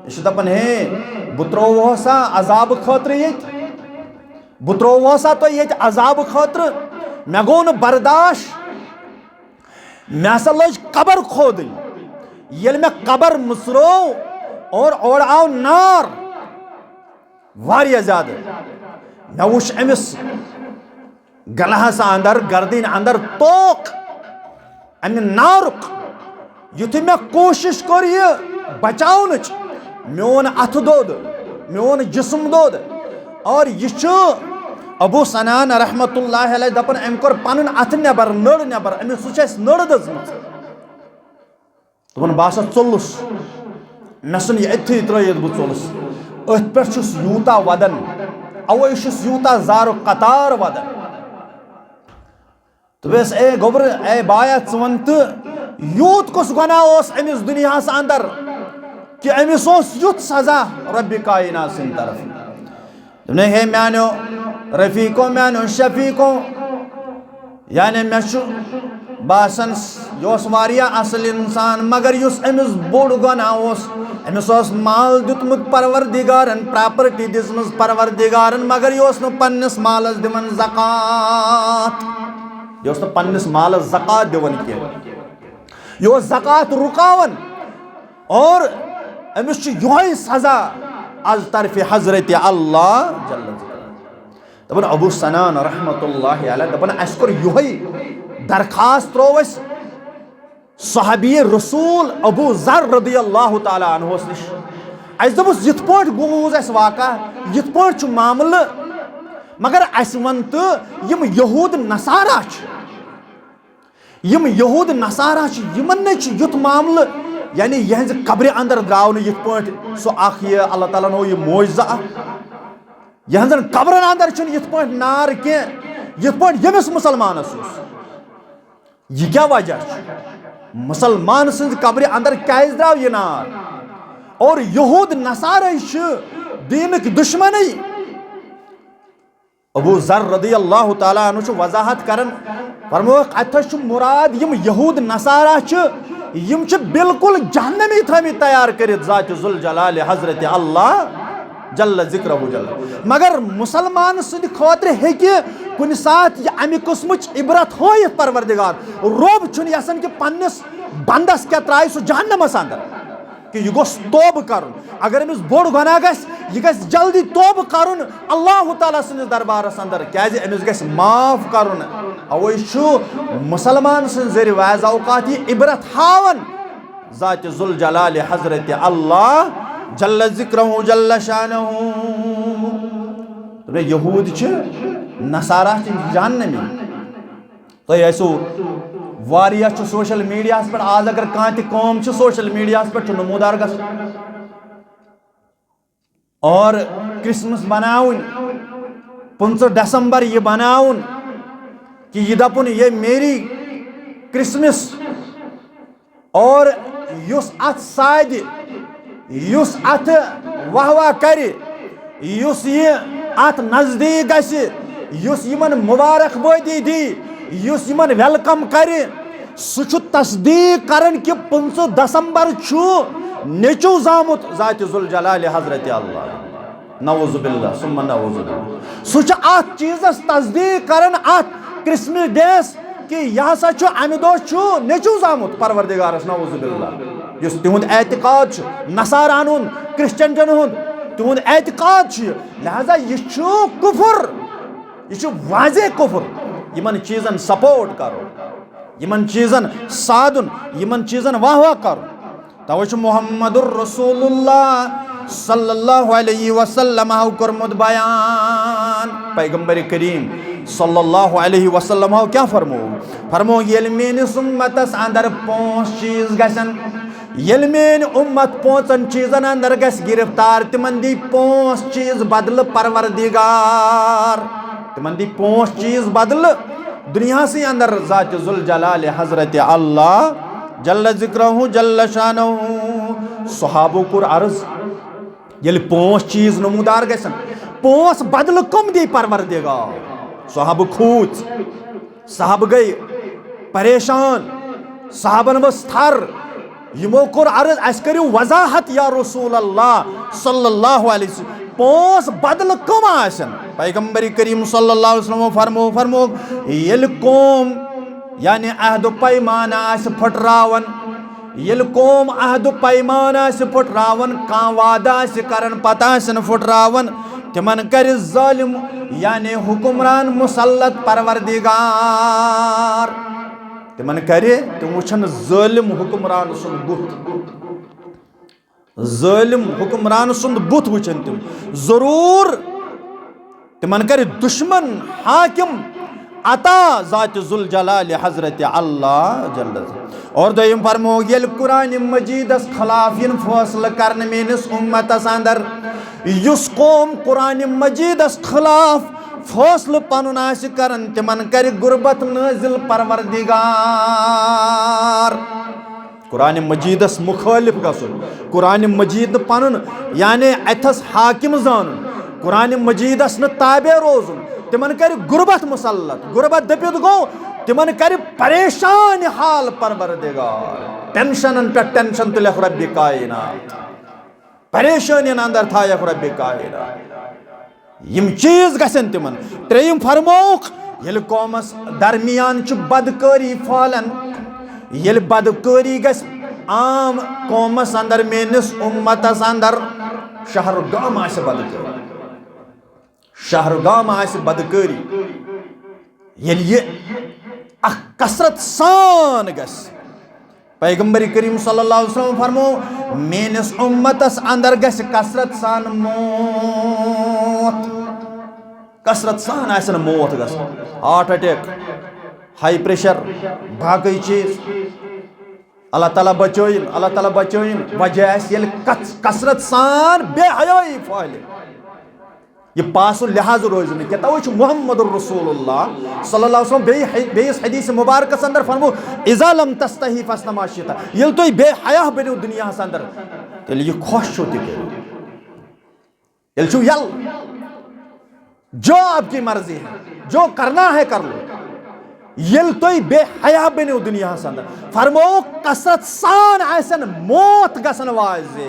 یہِ چھُ دپان، ہے، بہٕ ترٛووہو سا عذابہٕ خٲطرٕ ییٚتہِ؟ بہٕ ترٛووہو سا تۄہہِ ییٚتہِ عذابہٕ خٲطرٕ؟ مےٚ گوٚو نہٕ برداش۔ مےٚ ہسا لٔج قبر کھودٕنۍ۔ ییٚلہِ مےٚ قبر مٕژرٲو اور اورٕ آو نار واریاہ زیادٕ، مےٚ وُچھ أمِس گلہس اندر، گردنۍ اندر توق امہِ نارُک۔ یُتھُے مےٚ کوٗشِش کٔر یہِ بچاونٕچ، میون اَتھٕ دوٚد، میون جسم دوٚد۔ اور یہِ چھُ ابو سنان رحمتہ اللہ علیہ دپان، أمۍ کوٚر پنُن اَتھٕ نٮ۪بر، نٔر نٮ۪بر، أمِس سُہ چھِ اَسہِ نٔر دٔزمٕژ۔ دوٚپُن، بہٕ ہسا ژوٚلُس، مےٚ ژھُن یہِ أتھی ترٲیِتھ، بہٕ ژوٚلُس۔ أتھۍ پٮ۪ٹھ چھُس یوٗتاہ ودان، اوے چھُس یوٗتاہ زارُک قطار ودان۔ دوٚپُس، اے گوٚبرٕ، اے بایا، ژٕ وَن تہٕ، یوٗت کُس گۄناہ اوس أمِس دُنیاہَس اندر کہِ أمِس اوس یُتھ سزا رۄبِ کائنات سٕنٛدِ طرفہٕ؟ دوٚپُن، ہے میانیو رفیقو، میانیو شفیقو، یعنی مےٚ چھُ باسان، یہِ اوس واریاہ اصل انسان، مگر یُس أمِس بوٚڑ گۄناہ اوس، أمِس اوس مال دیُتمُت پروردگارن، پراپرٹی دِژمٕژ پروردگارن، مگر یہِ اوس نہٕ پننِس مالس دِوان زکوٰۃ۔ یہِ اوس نہٕ پننِس مالس زکوٰۃ دِوان کینٛہہ۔ یہِ اوس زکوٰۃ رُکاوان۔ اور أمِس چھُ یِہوٚے سزا از طرفِ حضرت اللہ جل ذکرہ۔ دَپان ابو سنان رحمتہ اللہ علیہ، دَپان اَسہِ کوٚر یِہوٚے درخواست، ترٛوو اَسہِ صحابی رسول ابو ذر رضی اللہ تعالیٰ عنہس نِش۔ اَسہِ دوٚپُس، یِتھ پٲٹھۍ گوٚو اَسہِ واقعہ، یِتھ پٲٹھۍ چھُ معاملہٕ، مگر اَسہِ وَن تہٕ یِم یہوٗد نصارہ چھِ، یِم یہوٗد نصارہ چھِ، یِمن نَے چھُ یُتھ معاملہٕ، یعنی یِہنٛزِ قبرِ اندر درٛاو نہٕ یِتھ پٲٹھۍ سُہ اکھ یہِ اللہ تعالیٰ ہن ہوو یہِ معجزہ اکھ۔ یِہنٛزن قبرن اندر چھُنہٕ یِتھ پٲٹھۍ نار کینٛہہ، یِتھ پٲٹھۍ ییٚمِس مُسلمانس اوس۔ یہِ کیٛاہ وجہ چھُ؟ مُسلمان سٕنٛزِ قبرِ اندر کیٛازِ درٛاو یہِ نار؟ اور یہوٗد نصارے چھِ دیٖنٕکۍ دُشمنٕے۔ ابو ذر رضی اللہ تعالیٰ عنہ چھُ وضاحت کران، فرمووُکھ، اتھس چھُ مراد یِم یہوٗد نصارہ چھِ، یِم چھِ بالکل جہنمی تھٲمٕتۍ تیار کٔرِتھ ذات ذوالجلال حضرت اللہ جل ذکرہ جل۔ مگر مُسلمان سٕنٛدِ خٲطرٕ ہیٚکہِ کُنہِ ساتہٕ یہِ امہِ قٕسمٕچ عبرت ہٲوِتھ پروردگار۔ رۄب چھُنہٕ یژھان کہِ پننِس بندس کیٛاہ ترٛایہِ سُہ جہنمس اندر۔ کہِ یہِ گوٚژھ توبہٕ کرُن۔ اگر أمِس بوٚڑ گۄناہ گژھِ، یہِ گژھِ جلدی توبہٕ کرُن اللہ تعالیٰ سٕنٛدِس دربارس اندر، کیازِ أمِس گژھِ معاف کرُن۔ اوے چھُ مُسلمان سٕنٛز ذٔریعہٕ بعض اوقات یہِ عبرت ہاوان ذات ذوالجلال حضرت اللہ جل ذکرہ جل شانہ۔ دوٚپمَے، یہوٗد چھِ، نصارہ چھِ جہنمی۔ تۄہہِ آسیو واریاہ چھُ سوشل میڈیاہَس پٮ۪ٹھ آز، اگر کانٛہہ تہِ کٲم چھِ سوشل میڈیاہَس پٮ۪ٹھ چھُ نمودار گژھان۔ اور کرسمس بناوٕنۍ، پٕنٛژٕہ دسمبر یہِ بناوُن کہِ یہِ دپُن، یہ میری کرسمس، اور یُس اتھ سادِ، یُس اتھ واہ واہ کرِ، یُس یہِ اتھ نزدیٖک گژھِ، یُس یِمن مبارک بٲدی دی، یُس یِمن ویلکم کرِ، سُہ چھُ تصدیٖق کران کہِ پٕنٛژٕہ دسمبر چھُ نیٚچو زامُت ذات ذوالجلال حضرت اللہ۔ نعوذ باللہ ثم نعوذ باللہ۔ سُہ چھُ اتھ چیٖزس تصدیٖق کران، اتھ کرسمس ڈے یس، کہِ یہِ ہسا چھُ، امہِ دۄہ چھُ نیٚچو زامُت پروردگارس، نعوذ باللہ۔ یُس تِہُنٛد اعتقاد چھُ، نصارہن ہُنٛد، کرسچنٹن ہُنٛد، تِہُنٛد اعتقاد چھُ یہِ۔ لہذا یہِ چھُ کفر، یہِ چھُ واضح کفر۔ یِمن چیٖزن سپورٹ کرُن، یِمن چیٖزن سادُن، یِمن چیٖزن واہ واہ کرُن۔ توے چھُ محمد رسول اللہ صلی اللہ علیہ وسلم ہو کوٚرمُت بیان۔ پیغمبر کریم صلی اللہ علیہ وسلم ہو کیٛاہ فرمو؟ فرمو، ییٚلہِ میٲنِس اُمتس اندر پانٛژھ چیٖز گژھن، ییٚلہِ میٲنۍ اُمت پانٛژن چیٖزن اندر گژھِ گرفتار، تِمن دی پانٛژھ چیٖز بدلہٕ پروردگار، تِمن دی پانٛژھ چیٖز بدلہٕ دُنیاہسٕے اندر ذات ذوالجلال حضرت اللہ جل ذکرہ جل شانہ۔ صحابو کوٚر عرض، ییٚلہِ پانٛژھ چیٖز نمودار گژھن، پانٛژھ بدلہٕ کم دی پروردگار؟ صحابہٕ کھوٗژ، صحابہٕ گٔے پریشان، صحابن ؤژھ تھر۔ یِمو کوٚر عرض، اسہِ کٔرِو وضاحت یا رسول اللہ صلی اللہ علیہ وسلم، پانٛژھ بدلہٕ کم آسن؟ پیغمبر کریم صلی اللہ علیہ وسلم فرمو، فرمو، ییٚلہِ قوم یعنی عہد و پیمانہٕ آسہِ پھٕٹراوان، ییٚلہِ قوم عہد و پیمانہٕ آسہِ پھٕٹراوان، کانٛہہ وعدٕ آسہِ کران، پتہٕ آسن پھٕٹراوان، تِمن کرِ ظٲلِم یعنی حکمران مسلط پروردگار۔ تِمن کرِ، تِم وٕچھن ظٲلِم حکمران سُنٛد بُتھ۔ ظٲلِم حکمران سُنٛد بُتھ وٕچھن تِم۔ ضروٗر تِمن کرِ دُشمن حاکم عطا ذات ذوالجلال حضرت اللہ جل۔ اور دوٚیِم فرمو، ییٚلہِ قرآن مجیدس خلاف یِن فٲصلہٕ کرنہٕ میٲنِس اُمتس اندر، یُس قوم قرآن مجیدس خلاف فٲصلہٕ پنُن آسہِ کران، تِمن کرِ غربت نٲزِل پروردگار۔ قرآن مجیدس مخٲلف گژھُن، قرآن مجید نہٕ پنُن یعنی اتھس حاکم زانُن، قرآن مجیدس نہٕ تابع روزُن، تِمن کرِ غربت مسلط۔ غربت دٔپِتھ گوٚو، تِمن کرِ پریشان حال پروردگار۔ ٹینشنن پٮ۪ٹھ ٹینشن تُلٮ۪کھ رب کائنات، پریشٲنین اندر تھایکھ رب کائنات۔ یِم چیٖز گژھن تِمن۔ ترٛیٚیِم فرمووُکھ، ییٚلہِ قومس درمیان چھُ بدکٲری پھٲلان، ییٚلہِ بدکٲری گژھِ عام قومس اندر، میٲنِس اُمتس اندر، شہر گام آسہِ بدکٲری، شہر گام آسہِ بدکٲری، ییٚلہِ یہِ اکھ کثرت سان گژھِ، پیغمبر کریم صلی اللہ علیہ وسلم فرمو، میٲنِس اُمتس اندر گژھِ کثرت سان موت، کثرت سان آسن موت گژھان، ہارٹ اٹیک، ہائی پریشر، باقی چیز۔ اللہ تعالیٰ بچٲیِن، اللہ تعالیٰ بچٲیِن۔ وجہ آسہِ ییٚلہِ کث-، کثرت سان بے حیٲیی پھٲلہِ۔ یہِ پاسُن لحاظ روزِ نہٕ کینٛہہ۔ توے چھُ محمد رسول اللہ صلی اللہ علیہ وسلم بیٚیہِ حدی-، بیٚیِس حدیث مبارکس اندر فرمو، "اذا لم تستحی فاصنع ما شئت۔" ییٚلہِ تُہۍ بے حیا بٔنِو دُنیاہس اندر، تیٚلہِ یہِ خۄش چھُو تہِ کٔرِو۔ ییٚلہِ چھُو یَلہٕ، "جو آپ کی مرضی ہے، جو کرنا ہے کر لو۔" ییٚلہِ تُہۍ بے حیا بٔنِو دُنیاہس اندر، فرمووُکھ، کثرت سان آسن موت گژھن واضح۔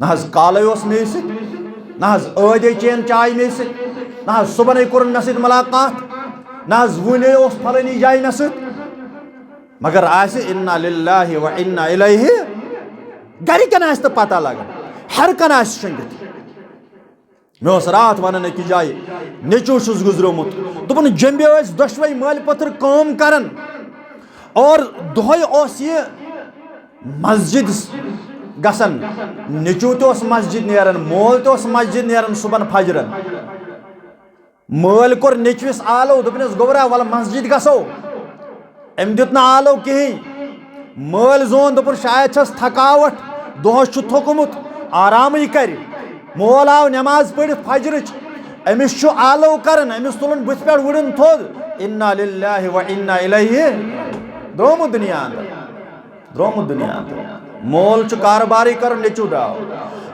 نہ حظ کالے اوس مےٚ سۭتۍ، نہ حظ ٲدے چین چاے مےٚ سۭتۍ، نہ حظ صبحنے کوٚرُن مےٚ سۭتۍ ملاقات، نہ حظ وُنے اوس پھلٲنی جایہِ مےٚ سۭتۍ۔ مگر آسہِ انا للہ و انا الیہ، گرِکٮ۪ن آسہِ نہٕ پتہ لگان، ہر کانٛہہ آسہِ شٔنگِتھ۔ مےٚ اوس راتھ ونان أکِس جایہِ، نیٚچو چھُس گُزریومُت۔ دوٚپُن، جوٚمبہِ ٲسۍ دۄشوے مٲلۍ پٔتھر کٲم کران اور دۄہے اوس یہِ مسجد گژھان۔ نیٚچو تہِ اوس مسجد نیران، مول تہِ اوس مسجد نیران صبحن فجرن۔ مٲلۍ کوٚر نیٚچوِس آلو، دوٚپنس، "گوٚبرا، ولہٕ مسجد گژھو۔" أمۍ دیُت نہٕ آلو کِہیٖنۍ۔ مٲلۍ زون، دوٚپُن، "شاید چھس تھکاوٹھ، دۄہس چھُ تھوٚکمُت، آرامٕے کرِ۔" مول آو نٮ۪ماز پٔرِتھ فجرٕچ، أمِس چھُ آلو کران، أمِس تُلُن بٕتھِ پٮ۪ٹھ وُڑُن تھوٚد، انا للہ و انا الیہ، درٛومُت دُنیا اندر، درٛومُت دُنیا اندر۔ مول چھُ کارٕبارٕے کران، نیٚچو درٛاو۔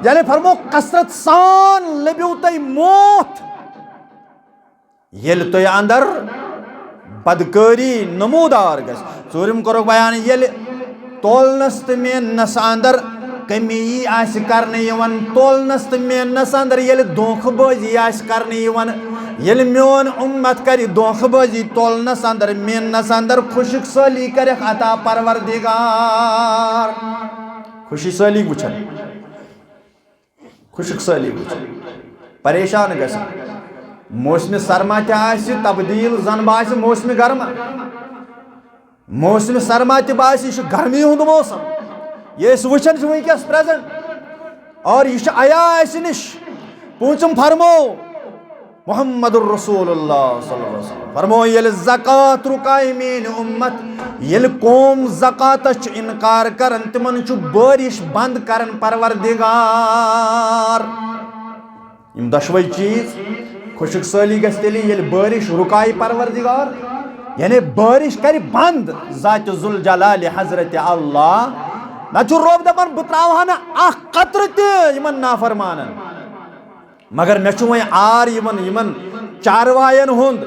یعنی فرمو، کثرت سان لٔبِو تۄہہِ موت۔ ییٚلہِ تۄہہِ اندر بدکٲری نمودار گژھِ۔ ژوٗرِم کوٚرُکھ بیان، ییٚلہِ تولنس تہٕ میننس اندر کمی آسہِ کرنہٕ یِوان، تولنس تہٕ میننس اندر ییٚلہِ دھوکہٕ بٲزی آسہِ کرنہٕ یِوان، ییٚلہِ میون اُمت کرِ دھوکہٕ بٲزی تولنس اندر، میننس اندر، خۄشک سٲلی کرٮ۪کھ عطا پروردگار۔ خوشی سٲلی وٕچھن۔ خۄشک سٲلی وٕچھِتھ پریشان گژھان۔ موسمِ سرما تہِ آسہِ تبدیل، زن باسہِ موسمِ گرما۔ موسمِ سرما تہِ باسہِ، یہِ چھُ گرمی ہُنٛد موسم۔ یہِ أسۍ وٕچھان چھِ وٕنکیٚس پریزنٹ، اور یہِ چھُ عیاں اَسہِ نِش۔ پوٗنٛژِم فرمو محمد رسول اللہ صلی اللہ علیہ وسلم فرمو، ییٚلہِ زکات رُکایہِ میٲنۍ اُمت، ییٚلہِ قوم زکاتس چھُ انکار کران، تِمن چھُ بٲرِش بند کران پروردگار۔ یِم دۄشوے چیٖز، خۄشک سٲلی گژھِ تیٚلہِ، ییٚلہِ بٲرِش رُکایہِ پروردگار، یعنی بٲرِش کرِ بند ذات ذوالجلال حضرت اللہ۔ نہ چھُ رۄب دپان، بہٕ تراوہا نہٕ اکھ قطرٕ تہِ یِمن نافرمانن، مگر مےٚ چھُ وۄنۍ عار یِوان یِمن چاروایَن ہُنٛد،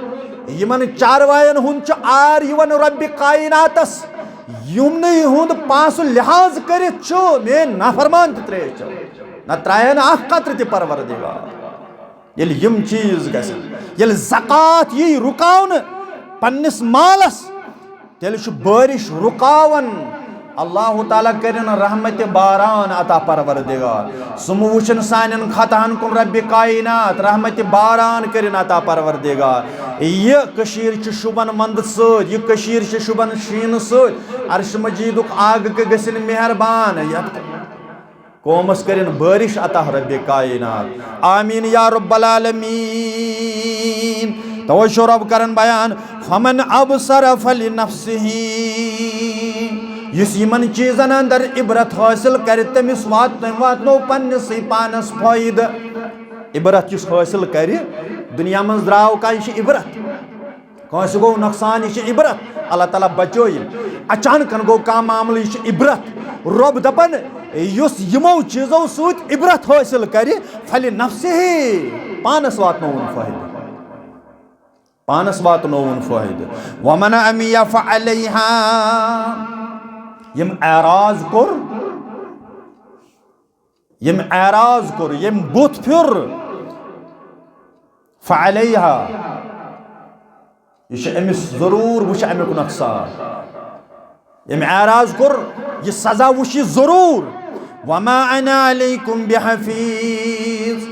یِمن چاروایَن ہُنٛد چھُ عار یِوان رۄبِ کایناتس، یِمنٕے ہُنٛد پانٛسہٕ لحاظ کٔرِتھ چھُ میٲنۍ نافرمان تہِ ترٲیِتھ چھُ، نہ ترایہِ ہا نہٕ اکھ قطرٕ تہِ پروردگار۔ ییٚلہِ یِم چیٖز گژھن، ییٚلہِ زکات یی رُکاونہٕ پننِس مالس، تیٚلہِ چھُ بٲرِش رُکاوان۔ اللہ تعالیٰ کٔرِن رحمتِ باران عطا پروردگار۔ سُم وٕچھِن سانٮ۪ن خطاہن کُن ربِ کاینات، رحمتِ باران کٔرِن عطا پروردگار۔ یہِ کٔشیٖر چھِ شوٗبان ونٛدٕ سۭتۍ، یہِ کٔشیٖر چھِ شوٗبان شیٖنہٕ سۭتۍ۔ عرشِ مجیٖدُک آگہٕ گٔژھِن مہربان۔ یتھ قومس کٔرِن بٲرِش عطا ربِ کاینات۔ آمین یا رب العالمین۔ توے چھُ رب کران بیان، فمن ابصر فلنفسہ۔ یُس یِمن چیٖزن اندر عبرت حٲصِل کرِ، تٔمِس وات-، تٔمۍ واتنو پننِسٕے پانس فٲیدٕ۔ عبرت یُس حٲصِل کرِ، دُنیا منٛز درٛاو کانٛہہ، یہِ چھِ عبرت۔ کٲنٛسہِ گوٚو نۄقصان، یہِ چھِ عبرت۔ اللہ تعالیٰ بچٲیِن۔ اچانکن گوٚو کانٛہہ معاملہٕ، یہِ چھِ عبرت۔ رۄب دپان، یُس یِمو چیٖزو سۭتۍ عبرت حٲصِل کرِ، فلنفسہ، پانس واتنووُن فٲیدٕ۔ پانس واتنووُن فٲیدٕ۔ ومن عمی فعلیہا، یِم اعراض کوٚر، ییٚمۍ اعراض کوٚر، ییٚمۍ بُتھ پھیُر، فعلیہا، یہِ چھُ أمِس ضروٗر وٕچھِ اَمیُک نۄقصان۔ ییٚمۍ اعراض کوٚر، یہِ سزا وٕچھِ یہِ ضروٗر۔ وما انا علیکم بحفیظ۔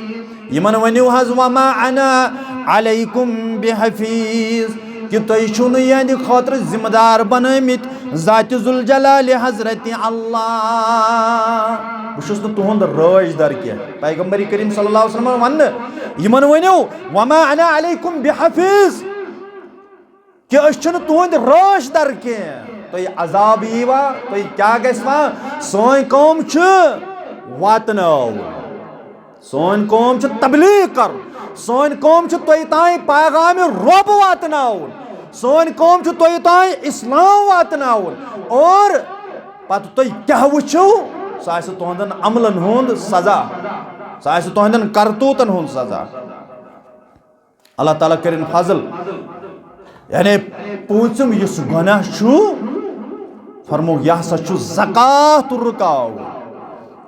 یِمن ؤنِو حظ، وما انا علیکم بحفیظ، کہِ تُہۍ چھِو نہٕ یِہنٛدِ خٲطرٕ ذمہٕ دار بنٲومٕتۍ ذاتِ ذوالجلالِ حضرت اللہ۔ بہٕ چھُس نہٕ تُہُنٛد رٲچھ در کینٛہہ۔ پیغمبر کریم صلی اللہ علیہ وسلم وَننہٕ، یِمن ؤنِو، وما انا علیکم بحفیظ، کہِ أسۍ چھِنہٕ تُہُنٛدۍ رٲچھ در کینٛہہ۔ تۄہہِ عذاب ییٖوا، تۄہہِ کیٛاہ گژھِ وا؟ سٲنۍ کٲم چھِ واتناوُن۔ سٲنۍ کٲم چھِ تبلیغ کرُن۔ سٲنۍ کٲم چھِ تۄہہِ تام پیغامِ رۄب واتناوُن۔ سٲنۍ کٲم چھِ تۄہہِ تام اسلام واتناوُن۔ اور پتہٕ تُہۍ کیٛاہ وٕچھِو، سُہ آسہِ تُہنٛدٮ۪ن عملن ہُنٛد سزا، سُہ آسہِ تُہنٛدٮ۪ن کرتوٗتن ہُنٛد سزا۔ اللہ تعالیٰ کٔرِن فضل۔ یعنی پوٗنٛژِم یُس گۄناہ چھُ، فرموو، یہِ ہسا چھُ زکات رُکاوُن۔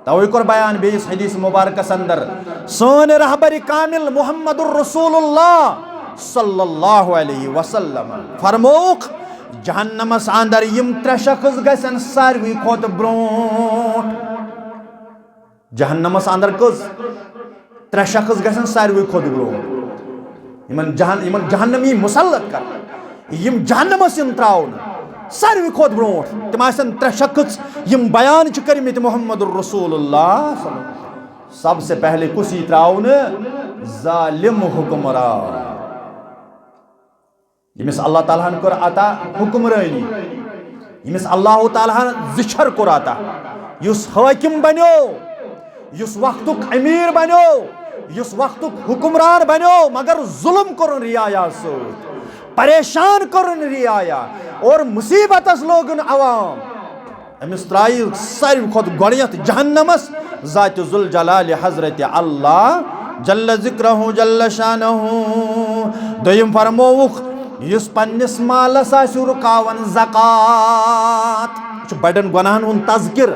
توے کوٚر بیان بیٚیِس حدیث مبارکس اندر، سٲنۍ رہبر کامل محمد رسول اللہ صلی اللہ علیہ وسلم فرمووُکھ، جہنمس اندر یِم ترٛےٚ شخص گژھن ساروی کھۄتہٕ برونٛٹھ۔ جہنمس اندر کٔژ؟ ترٛےٚ شخص گژھن ساروی کھۄتہٕ برونٛٹھ۔ یِمن جہن-، یِمن جہنمی مسلط کرنہٕ، یِم جہنمس یِن تراونہٕ ساروی کھۄتہٕ برونٛٹھ۔ تِم آسن ترٛےٚ شخص، یِم بیان چھِ کٔرمٕتۍ محمد رسول اللہ صلی اللہ علیہ وسلم۔ سب سے پہلے کُس یی تراونہٕ؟ ظالم حکمران۔ ییٚمِس اللہ تعالیٰ ہن کٔر عطا حکمرٲنی، ییٚمِس اللہ تعالیٰ ہن زِچھر کوٚر عطا، یُس حٲکِم بنیو، یُس وقتُک أمیٖر بنیو، یُس وقتُک حکمران بنیو، مگر ظُلم کوٚرُن رعایا سۭتۍ، پریشان کوٚرُن رعایا اور مصیبتس لوگُن عوام۔ أمِس ترٛایہِ ساروی کھۄتہٕ گۄڈٕنیتھ جہنمس ذاتِ ذوالجلالِ حضرت اللہ جل ذکرہ جل شانہ۔ دوٚیِم فرمووُکھ، یُس پننِس مالس آسہِ رُکاوان زکات، یہِ چھُ بڑٮ۪ن گۄناہن ہُنٛد تذکر،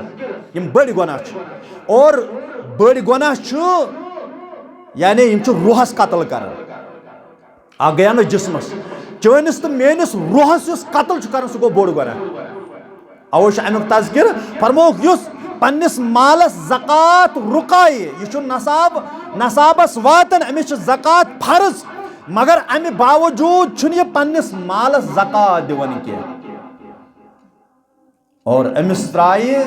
یِم بٔڑۍ گۄناہ چھِ۔ اور بٔڑۍ گۄناہ چھِ، یعنی یِم چھِ روحس قتل کران۔ اکھ گٔیو نہٕ جسمس، چٲنِس تہٕ میٲنِس روحس یُس قتل چھُ کران، سُہ گوٚو بوٚڑ گۄناہ۔ اوے چھُ امیُک تذکرٕ فرمووُکھ، یُس پننِس مالس زکوٰۃ رُکایہِ، یہِ چھُ نصاب، نصابس واتان، أمِس چھِ زکوٰۃ فرض، مگر امہِ باوجوٗد چھُنہٕ یہِ پننِس مالس زکوٰۃ دِوان کینٛہہ۔ اور أمِس ترٛایہِ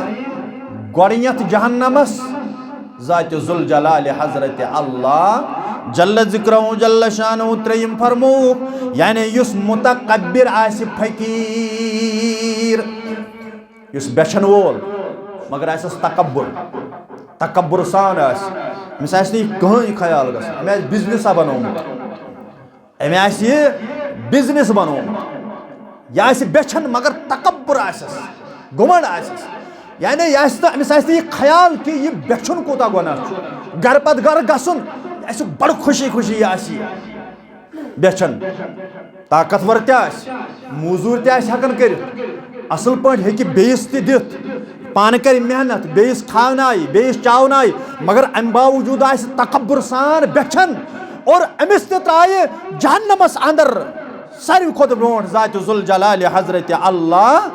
گۄڈٕنیتھ جہنمس ذات ذوالجلال حضرت اللہ جل ذکرہ جل شانہ۔ ترٛیٚیِم فرمووُکھ، یعنی یُس متکبر آسہِ، فقیٖر، یُس بیچھن وول، مگر آسٮ۪س تکبر، تکبر سان آسہِ، أمِس آسہِ نہٕ یہِ کٕہٕنۍ خیال گژھان، أمۍ آسہِ بزنسا بنوومُت، أمۍ آسہِ یہِ بزنس بنوومُت، یہِ آسہِ بیچھن مگر تکبر آسٮ۪س، گُمنڈ آسٮ۪س، یعنی یہِ آسہِ نہٕ، أمِس آسہِ نہٕ یہِ خیال کہِ یہِ بیچھُن کوٗتاہ گۄناہ چھُ، گرٕ پتہٕ گرٕ گژھُن، یہِ آسہِ بڑٕ خوشی خوشی، یہِ آسہِ یہِ۔ بیچھن، طاقتور تہِ آسہِ، موزوٗرۍ تہِ آسہِ ہٮ۪کان کٔرِتھ، اصل پٲٹھۍ ہیٚکہِ بیٚیِس تہِ دِتھ، پانہٕ کرِ محنت، بیٚیِس کھاونایہِ، بیٚیِس چاونایہِ، مگر امہِ باوجوٗد آسہِ تکبر سان بیچھن اور أمِس تہِ ترٛایہِ جہنمس اندر ساروی کھۄتہٕ برونٛٹھ ذات ذوالجلال حضرت اللہ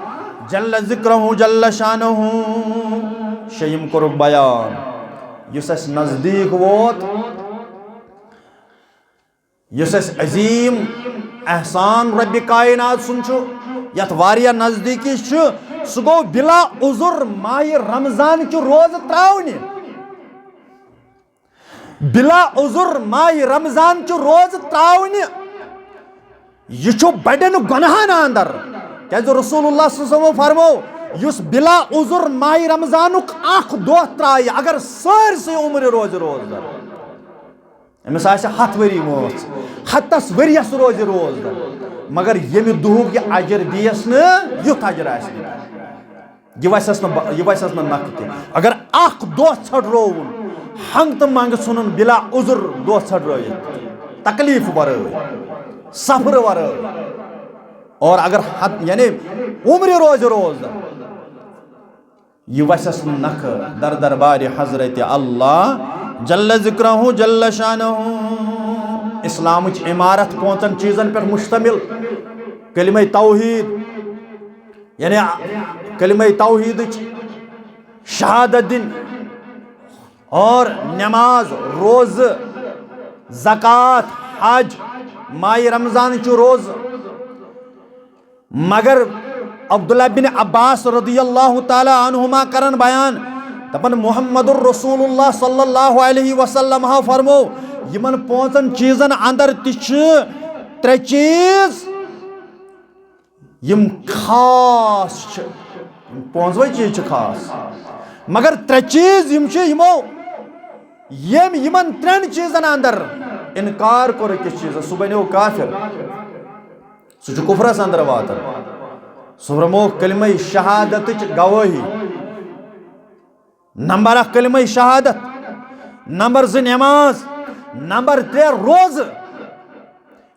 جل ذکرہ جل شانہ۔ شیٚیِم کوٚرُکھ بیان، یُس اَسہِ نزدیٖک ووت، یُس اَسہِ عظیٖم احسان رۄبِ کائنات سُنٛد چھُ، یَتھ واریاہ نزدیٖکی چھُ، سُہ گوٚو بلا عذر ماہِ رمضان چہِ روزٕ ترٛاونہِ۔ بلا عذر ماہِ رمضان چہِ روزٕ ترٛاونہِ، یہِ چھُ بڑٮ۪ن گۄناہن اندر۔ کیازِ رسول اللہ صلی اللہ علیہ وسلم فرمو، یُس بلا عذر ماہِ رمضانُک اکھ دۄہ ترٛایہِ، اگر سٲرسٕے عمرِ روزِ روزدر، أمِس آسہِ ہَتھ ؤری وٲنٛس، ہَتَس ؤرِیَس روزِ روزدر، مگر ییٚمہِ دُہُک یہِ اجر دِیَس نہٕ، یُتھ اجر آسہِ نہٕ۔ یہِ وَسٮ۪س نہٕ با-، یہِ وَسٮ۪س نہٕ نَکھٕ تہِ۔ اگر اَکھ دۄہ ژھۄٹرووُن، ہنٛگ تہٕ منٛگ ژھُنُن بلا عذر دۄہ ژھۄٹرٲوِتھ، تکلیٖف وَرٲے، سفرٕ وَرٲے، اور اگر ہت-، یعنی عمرِ روزِ روزدر، یہِ وَسٮ۪س نہٕ نَکھٕ در دربارِ حضرت اللہ جل ذکرہ جل شانہ۔ اسلامٕچ عمارت پانٛژن چیٖزن پٮ۪ٹھ مشتمل، کلمہ توحید، یعنی کلمہ توحیدٕچ شہادت دِنۍ، اور نماز، روزٕ، زکوٰۃ، حج، ماہِ رمضان چہِ روزٕ۔ مگر عبداللہ بن عباس رضی اللہ تعالیٰ عنہما کرن بیان، دپان، محمد الرسول اللہ صلی اللہ علیہ وسلم ہا فرمو، یِمن پانٛژن چیٖزن اندر تہِ چھِ ترٛےٚ چیٖز، یِم خاص چھِ، یِم پانٛژوے چیٖز چھِ خاص، مگر ترٛےٚ چیٖز یِم چھِ، یِمو، ییٚمۍ یِمن ترٛٮ۪ن چیٖزن اندر انکار کوٚر أکِس چیٖزس، سُہ بنیو کافر، سُہ چھُ کفرس اندر واتان۔ سُہ فرمووُکھ کلمہ شہادتٕچ گوٲہی۔ نمبر اکھ کلمہ شہادت، نمبر زٕ نماز، نمبر ترٛےٚ روزٕ۔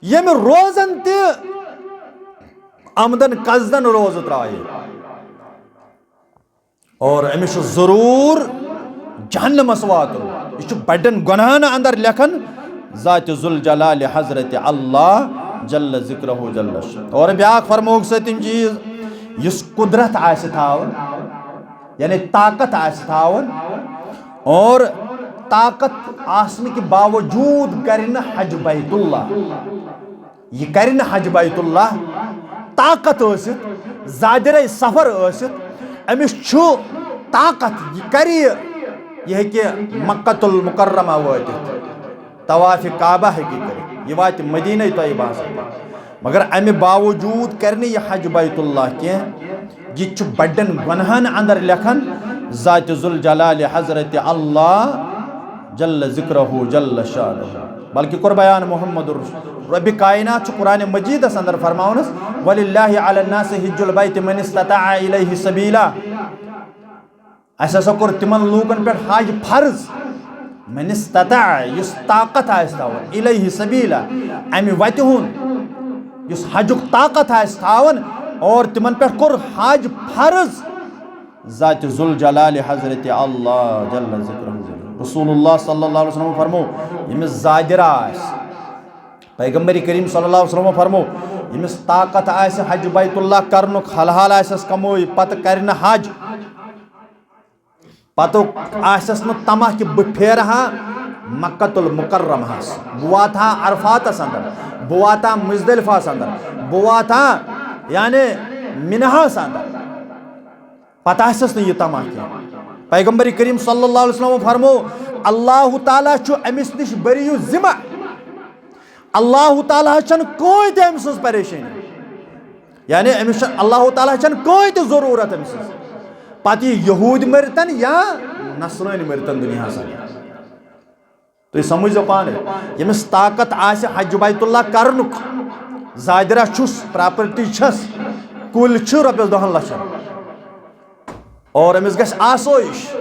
ییٚمہِ روزن تہِ عمدن قصدن روزٕ ترٛایہِ، اور أمِس چھُ ضروٗر جہنمس واتُن۔ یہِ چھُ بڑٮ۪ن گۄناہن اندر لیکھان ذات ذوالجلال حضرت اللہ جل ذکرہ جل شانہ۔ اور بیاکھ فرمووُکھ سۭتۍ تِم چیٖز، یُس قدرت آسہِ تھاوان، یعنی طاقت آسہِ تھاوان، اور طاقت آسنہٕ کہِ باوجوٗد کرِ نہٕ حج بیت اللہ، یہِ کرِ نہٕ حج بیت اللہ، طاقت ٲسِتھ، زادِ رے سفر ٲسِتھ، أمِس چھُ طاقت، یہِ کرِ یہِ، یہِ ہیٚکہِ مکۃ المکرمہ وٲتِتھ، طواف کعبہ ہیٚکہِ کٔرِتھ، یہِ واتہِ مدینہ طیبہس پٮ۪ٹھ۔ مگر امہِ باوجوٗد کرِ نہٕ یہِ حج بیت اللہ کینٛہہ۔ یہِ چھُ بڑٮ۪ن گۄناہن اندر لیکھان ذات ذوالجلال حضرت اللہ جل ذکرہ جل شانہ۔ بلکہ کوٚر بیان محمد الرسول۔ رب کائنات چھُ قرآن مجیدس اندر فرماونس، "وللہ علی الناس حج البیت من استطاع الیہ سبیلا۔" اسہِ ہسا کوٚر تِمن لوٗکن پٮ۪ٹھ حج فرض، من استطاع، یُس طاقت آسہِ تھاوان، الیہ سبیلا، امہِ وتہِ ہُنٛد، یُس حجُک طاقت آسہِ تھاوان، اور تِمن پٮ۪ٹھ کوٚر حج فرض ذات ذوالجلال حضرت اللہ جل ذکرہ۔ رسول اللہ صلی اللہ علیہ وسلم فرمو، ییٚمِس زادِرا آسہِ، پیغمبر کریم صلی اللہ علیہ وسلم فرمو، ییٚمِس طاقت آسہِ حج بیت اللہ کرنُک، حل حال آسٮ۪س کموے، پتہٕ کرِ نہٕ حج۔ پتہٕ آسٮ۪س نہٕ طمع کہِ بہٕ پھیرٕ ہا مکہ المکرمہس، بہٕ واتہٕ ہا عرفاتس اندر، بہٕ واتہٕ ہا مزدلفہس اندر، بہٕ واتہٕ ہا یعنی مناہس اندر۔ پتہٕ آسٮ۪س نہٕ یہِ طمع کینٛہہ۔ پیغمبر کریم صلی اللہ علیہ وسلم فرمو، اللہ تعالیٰ چھُ أمِس نِش بٔرِو ذمہ۔ اللہ تعالیٰ ہس چھنہٕ کٕہٕنۍ تہِ أمۍ سٕنٛز پریشٲنی، یعنی أمِس چھِ اللہ تعالیٰ ہس چھنہٕ کٕہٕنۍ تہِ ضروٗرت أمۍ سٕنٛز۔ پتہٕ یہِ یہوٗدۍ مٔرتن یا نصرٲنۍ مٔرتن دُنیاہس اندر۔ تُہۍ سمجھزیو پانے، ییٚمِس طاقت آسہِ حج بیت اللہ کرنُک، زادرہ چھُس، پراپرٹی چھس، کُلۍ چھِ رۄپیس دہن لچھن، اور أمِس گژھِ آسٲیِش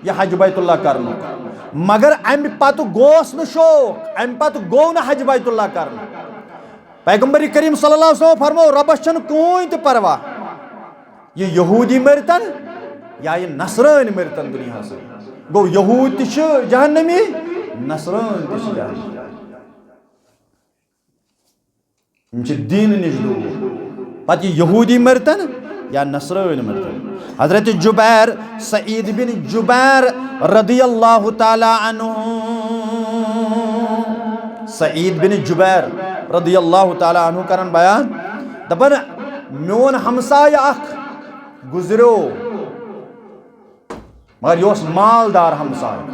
یہِ حج بیت اللہ کرنُک، مگر امہِ پتہٕ گوس نہٕ شوق، امہِ پتہٕ گوٚو نہٕ حج بیت اللہ کرنُک۔ پیغمبر کریم صلی اللہ علیہ وسلم فرمو، رۄبس چھنہٕ کٕہٕنۍ تہِ پرواہ، یہِ یہوٗدی مٔرتن یا یہِ نصرٲنۍ مٔرتن دُنیاہس اندر۔ گوٚو، یہوٗد تہِ چھِ جہنمی، نصرٲنۍ تہِ چھِ جہنمی۔ یِم چھِ دیٖنہٕ نِش دوٗر۔ پتہٕ یہِ یہوٗدی مٔرتن یا نصرٲنۍ مٔرتن۔ حضرت جبیر، سعید بن جبیر رضی اللہ تعالیٰ عنہ، سعید بن جبیر رضی اللہ تعالیٰ عنہ کران بیان، دپان، میون ہمسایہ اکھ گزریو، مگر یہِ اوس مالدار ہمسایہِ،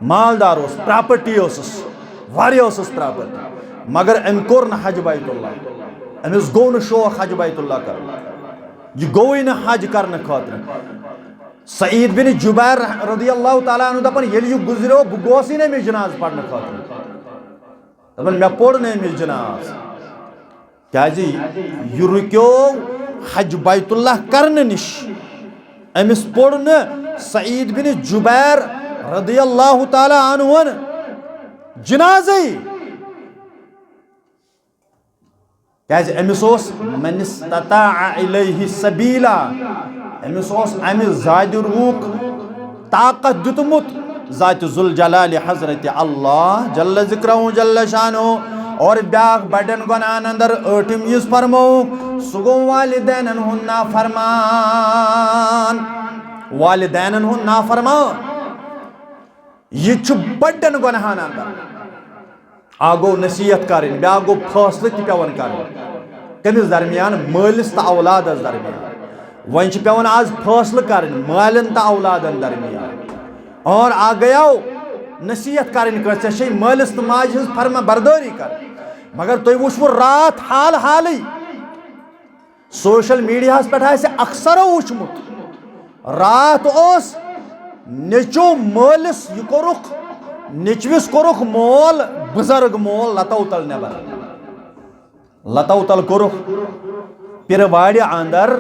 مالدار اوس، پراپرٹی ٲسٕس، واریاہ ٲسٕس پراپرٹی، مگر أمۍ کوٚر نہٕ حج بیت اللہ، أمِس گوٚو نہٕ شوق حج بیت اللہ کرُن، یہِ گوٚوٕے نہٕ حج کرنہٕ خٲطرٕ۔ سعید بن جبیر رضی اللہ تعالیٰ عنہ دپان، ییٚلہِ یہِ گُزریو، بہٕ گوسٕے نہٕ أمِس جنازٕ پرنہٕ خٲطرٕ، دپان، مےٚ پوٚر نہٕ أمِس جناز۔ کیازِ یہِ رُکیو حج بیت اللہ کرنہٕ نِش۔ أمِس پوٚر نہٕ سعید بن جبیر رضی اللہ تعالیٰ عنہُن جنازے۔ کیازِ أمِس اوس من استطاع الیہ سبیلا، أمِس اوس امہِ زادِ روٗک طاقت دیُتمُت ذات ذوالجلال حضرت اللہ جل ذکرہ جل شانہ۔ اور بیاکھ بڑٮ۪ن گۄناہن اندر ٲٹھِم یُس فرمووُکھ، سُہ گوٚو والدینن ہُنٛد نافرمان۔ والدینن ہُنٛد نافرمان، یہِ چھُ بڑٮ۪ن گۄناہن اندر۔ اکھ گوٚو نصیحت کرٕنۍ، بیاکھ گوٚو فٲصلہٕ تہِ پٮ۪وان کرُن۔ کٔمِس درمیان؟ مٲلِس تہٕ اولادس درمیان۔ وۄنۍ چھِ پٮ۪وان آز فٲصلہٕ کرٕنۍ مالٮ۪ن تہٕ اولادن درمیان۔ اور اکھ گٔیو نصیحت کرٕنۍ کٲنٛسہِ، ژےٚ چھے مٲلِس تہٕ ماجہِ ہٕنٛز فرما بردٲری کرٕنۍ۔ مگر تُہۍ وٕچھوٕ راتھ حال حالٕے، سوشل میڈیاہس پٮ۪ٹھ آسہِ اکثرو وٕچھمُت، راتھ اوس نیٚچو مٲلِس، یہِ کوٚرُکھ، نیٚچوِس کوٚرُکھ مول، بُزرگ مول لتو تل نٮ۪بر۔ لتو تل کوٚرُکھ پِرٕ وارِ اندر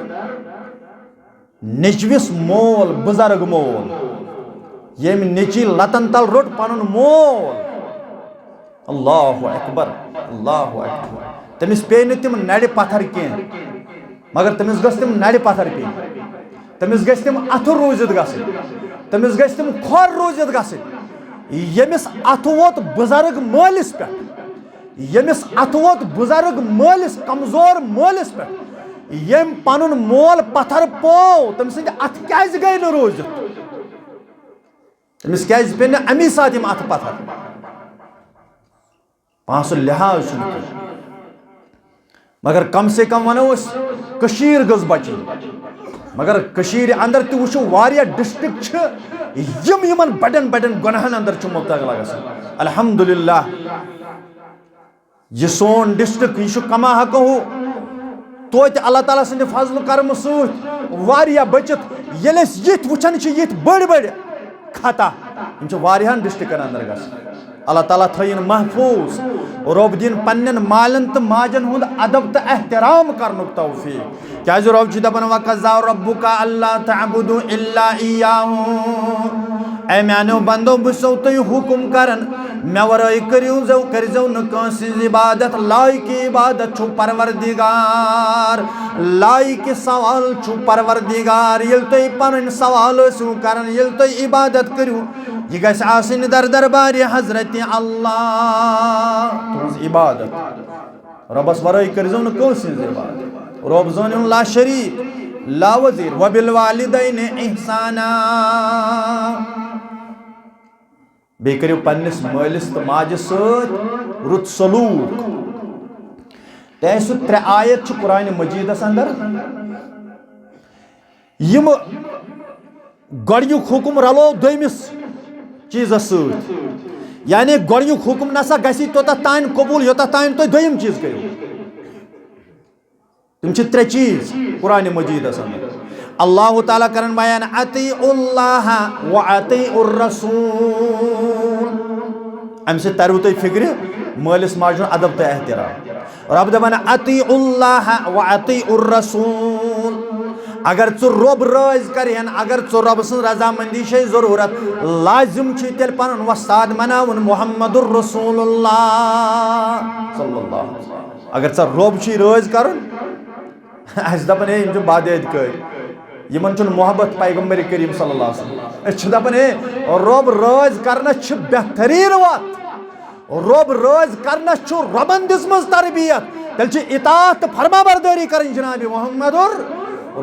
نیٚچوِس مول، بُزرگ مول، ییٚمۍ نیٚچی لتن تل روٚٹ پنُن مول۔ اللہ اکبر، اللہ اکبر۔ تٔمِس پیٚیہِ نہٕ تِم نرِ پتھر کینٛہہ، مگر تٔمِس گٔژھ تِم نرِ پتھر پیٚنۍ۔ تٔمِس گٔژھۍ تِم اَتھٕ روٗزِتھ گژھٕنۍ، تٔمِس گٔژھۍ تِم کھۄر روٗزِتھ گژھٕنۍ۔ ییٚمِس اَتھٕ ووت بُزرگ مٲلِس پٮ۪ٹھ، ییٚمِس اَتھٕ ووت بُزرگ مٲلِس، کمزور مٲلِس پٮ۪ٹھ، ییٚمۍ پنُن مول پتھر پوو، تٔمۍ سٕنٛدِ اَتھٕ کیازِ گٔے نہٕ روٗزِتھ؟ تٔمِس کیازِ پیٚیہِ نہٕ اَمی ساتہٕ یِم اَتھٕ پتھر؟ پانٛژھ سُہ لحاظ چھُنہٕ کینٛہہ۔ مگر کم سے کم ونو أسۍ، کٔشیٖر گٔژھ بچٕنۍ۔ مگر کٔشیٖرِ اندر تہِ وٕچھو، واریاہ ڈسٹرکٹ چھِ، یِم یِمن بڑٮ۪ن بڑٮ۪ن گۄناہن اندر چھِ مبتلا گژھان۔ الحمدللہ، یہِ سون ڈسٹرکٹ، یہِ چھُ کما حقہ، توتہِ اللہ تعالیٰ سٕنٛدِ فضل و کرمہٕ سۭتۍ واریاہ بٔچِتھ۔ ییٚلہِ أسۍ یِتھۍ وٕچھان چھِ، یِتھۍ بٔڑۍ بٔڑۍ خطا، یِم چھِ واریاہن ڈسٹرکن اندر گژھان۔ اللہ تعالیٰ تھٲیِن محفوظ۔ رۄب دِن پننٮ۪ن مالٮ۪ن تہٕ ماجن ہُنٛد ادب تہٕ احترام کرنُک توفیق۔ کیازِ رۄب چھُ دپان، "وقضى ربك ألا تعبدوا إلا إياه"۔ اے میانیو بندو، بہٕ چھُسو تۄہہِ حُکم کران، مےٚ ورٲے کٔرِو زیو، کٔرۍزیو نہٕ کٲنٛسہِ ہٕنٛز عبادت۔ لایق عبادت چھُ پروردگار، لایق سوال چھُ پروردگار۔ ییٚلہِ تُہۍ پنٕنۍ سوال ٲسِو کران، ییٚلہِ تُہۍ عبادت کٔرِو، یہِ گژھِ آسٕنۍ در دربارِ حضرت اللہ۔ تُہٕنٛز عبادت۔ رۄبس ورٲے کٔرۍزیو نہٕ کٲنٛسہِ ہٕنٛز عبادت۔ رۄب زٲنِو لا شریٖک۔ لا وزیر، وبالوالدین احسانا۔ بیٚیہِ کٔرِو پننِس مٲلِس تہٕ ماجہِ سۭتۍ رُت سلوٗک۔ تۄہہِ آسِوٕ ترٛےٚ آیت چھِ قرآنِ مجیٖدس اندر، یِم گۄڈٕنیُک حُکم رلو دوٚیمِس چیٖزس سۭتۍ۔ یعنی گۄڈٕنیُک حُکم نسا گژھِ توٚتتھ تام قبوٗل، یوٚتتھ تام تُہۍ دوٚیِم چیٖز کٔرِو۔ تِم چھِ ترٛےٚ چیٖز قرآنِ مجیٖدس اندر۔ اللہ تعالیٰ کرن بیان، اطیعوا اللہ و اطیعوا الرسول۔ امہِ سۭتۍ ترِوٕ تۄہہِ فکرِ مٲلِس ماجہِ ہُنٛد ادب تہٕ احترام۔ رۄب دپان، اطیعوا اللہ و اطیعوا الرسول۔ اگر ژٕ رۄب رٲضۍ کرِہن، اگر ژٕ رۄب سٕنٛز رضامندی چھے ضروٗرت، لازم چھُے تیٚلہِ پنُن وۄستاد مناوُن محمد رسول اللہ صلی اللہ علیہ وسلم۔ اگر ژےٚ رۄب چھُے رٲضۍ کرُن، اَسہِ دَپان، "ہے، یِم چھِ بدعت کٲرۍ، یِمن چھُنہٕ محبت پیغمبر کریم صلی اللہ علیہ وسلم۔" أسۍ چھِ دَپان، "ہے، رۄب رٲضۍ کرنس چھِ بہتریٖن وَتھ، رۄب رٲضۍ کرنس چھُ رۄبن دِژمٕژ تربیت، تیٚلہِ چھِ اطاعت تہٕ فرما بردٲری کرٕنۍ جناب محمد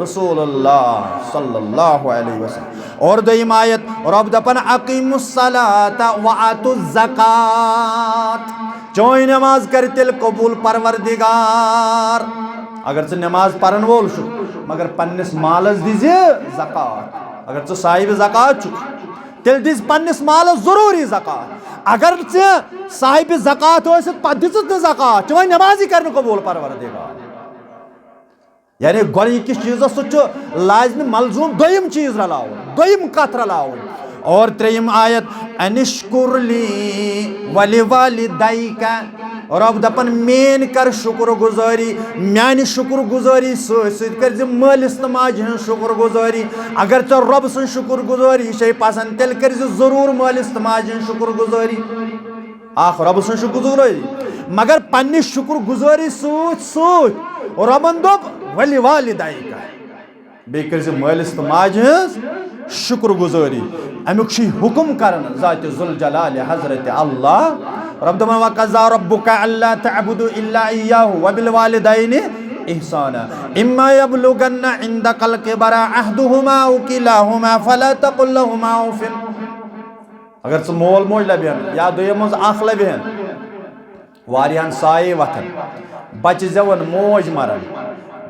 رسول اللہ صلی اللہ علیہ وسلم۔" اور دوٚیِم آیت، رۄب دَپان، "اقیموا الصلاۃ و آتوا الزکوٰۃ۔" چٲنۍ نماز کرِ تیٚلہِ قبوٗل پروردگار۔ اگر ژٕ نماز پرن وول چھُکھ، مگر پننِس مالس دِزِ زکوٰۃ۔ اگر ژٕ صاحب زکوٰۃ چھُکھ، تیٚلہِ دِزِ پننِس مالس ضروٗری زکوٰۃ۔ اگر ژٕ صاحب زکوٰۃ ٲسِتھ پتہٕ دِژٕتھ نہٕ زکوٰۃ، چٲنۍ نمازی کرِ نہٕ قبوٗل پروردگار۔ یعنی گۄڈٕنِکِس چیٖزس سۭتۍ چھُ لازمِ ملزوٗم دوٚیِم چیٖز رلاوُن، دوٚیِم کتھ رلاوٕنۍ۔ اور ترٛیٚیِم آیت، "انشکر لی ولوالدیک۔" رۄب دپان، "میٲنۍ کر شُکر گُزٲری، میانہِ شُکر گُزٲری سۭتۍ سۭتۍ کٔرۍ زِ مٲلِس تہٕ ماجہِ ہٕنٛز شُکر گُزٲری۔ اگر ژےٚ رۄب سٕنٛز شُکر گُزٲری چھے پسنٛد، تیٚلہِ کٔرۍ زِ ضروٗر مٲلِس تہٕ ماجہِ ہٕنٛز شُکر گُزٲری۔" اکھ رۄب سٕنٛز شُکر گُزٲری، مگر پننہِ شُکر گُزٲری سۭتۍ سۭتۍ رۄبن دوٚپ، "ولوالدیک۔" بیٚیہِ کٔرۍ زِ مٲلِس تہٕ ماجہِ ہٕنٛز شُکر گُزٲری۔ اَمیُک چھُ یہِ حُکُم کران ذاتِ ذوالجلال حضرت اللہ۔ رۄب دَپان، "وقضی ربک الا تعبدوا الا ایاہ وبالوالدین احسانا۔ اما یبلغن عندک الکبر احدہما او کلاہما فلا تقل لہما اف۔" اگر ژٕ مول موج لبہِ ہن یا دوٚیو منٛز اکھ لبہِ ہن، واریاہن سایہِ وۄتھان، بچہِ زٮ۪وان موج مران،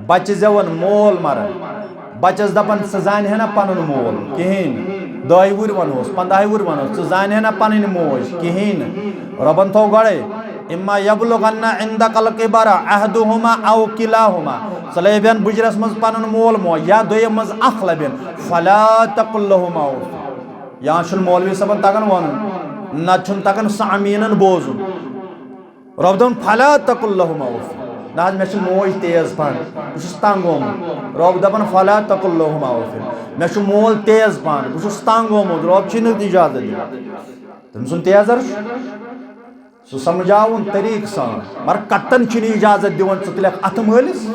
بچہِ زٮ۪وان مول مران، بچس دپان، "ژٕ زانہِ ہے نا پنُن مول کِہیٖنۍ نہٕ، دَہہِ وُہٕرۍ ونہوس، پنٛداہہِ وُہٕرۍ ونہوس، ژٕ زانہِ ہے نا پنٕنۍ موج کِہیٖنۍ نہٕ۔" رۄبن تھوٚو گۄڈے، "اما یبلغن عندک الکبر احدہما او کلاہما۔" ژٕ لٲبِہن بُجرس منٛز پنُن مول موج یا دوٚیِم منٛز اکھ لبن، "فلا تقل لہما اف۔" یا چھُنہٕ مولوی صٲبن تگان ونُن، نتہٕ چھُنہٕ تگان سامعیٖنن بوزُن۔ رۄب دپان، "فلا تقل لہما اف۔" نہ حظ، مےٚ چھِ موج تیز پہن، بہٕ چھُس تنگ آمُت۔ رۄب دپان، "فلا تقل لہما اف۔" مےٚ چھُ مول تیز پہن، بہٕ چھُس تنگ آمُت۔ رۄب چھُے نہٕ اجازت دِوان۔ تٔمۍ سُنٛد تیزر چھُ سُہ سمجھاوُن طریٖقہٕ سان۔ مگر کتن چھُے نہٕ اجازت دِوان ژٕ تُلکھ اتھٕ مٲلِس؟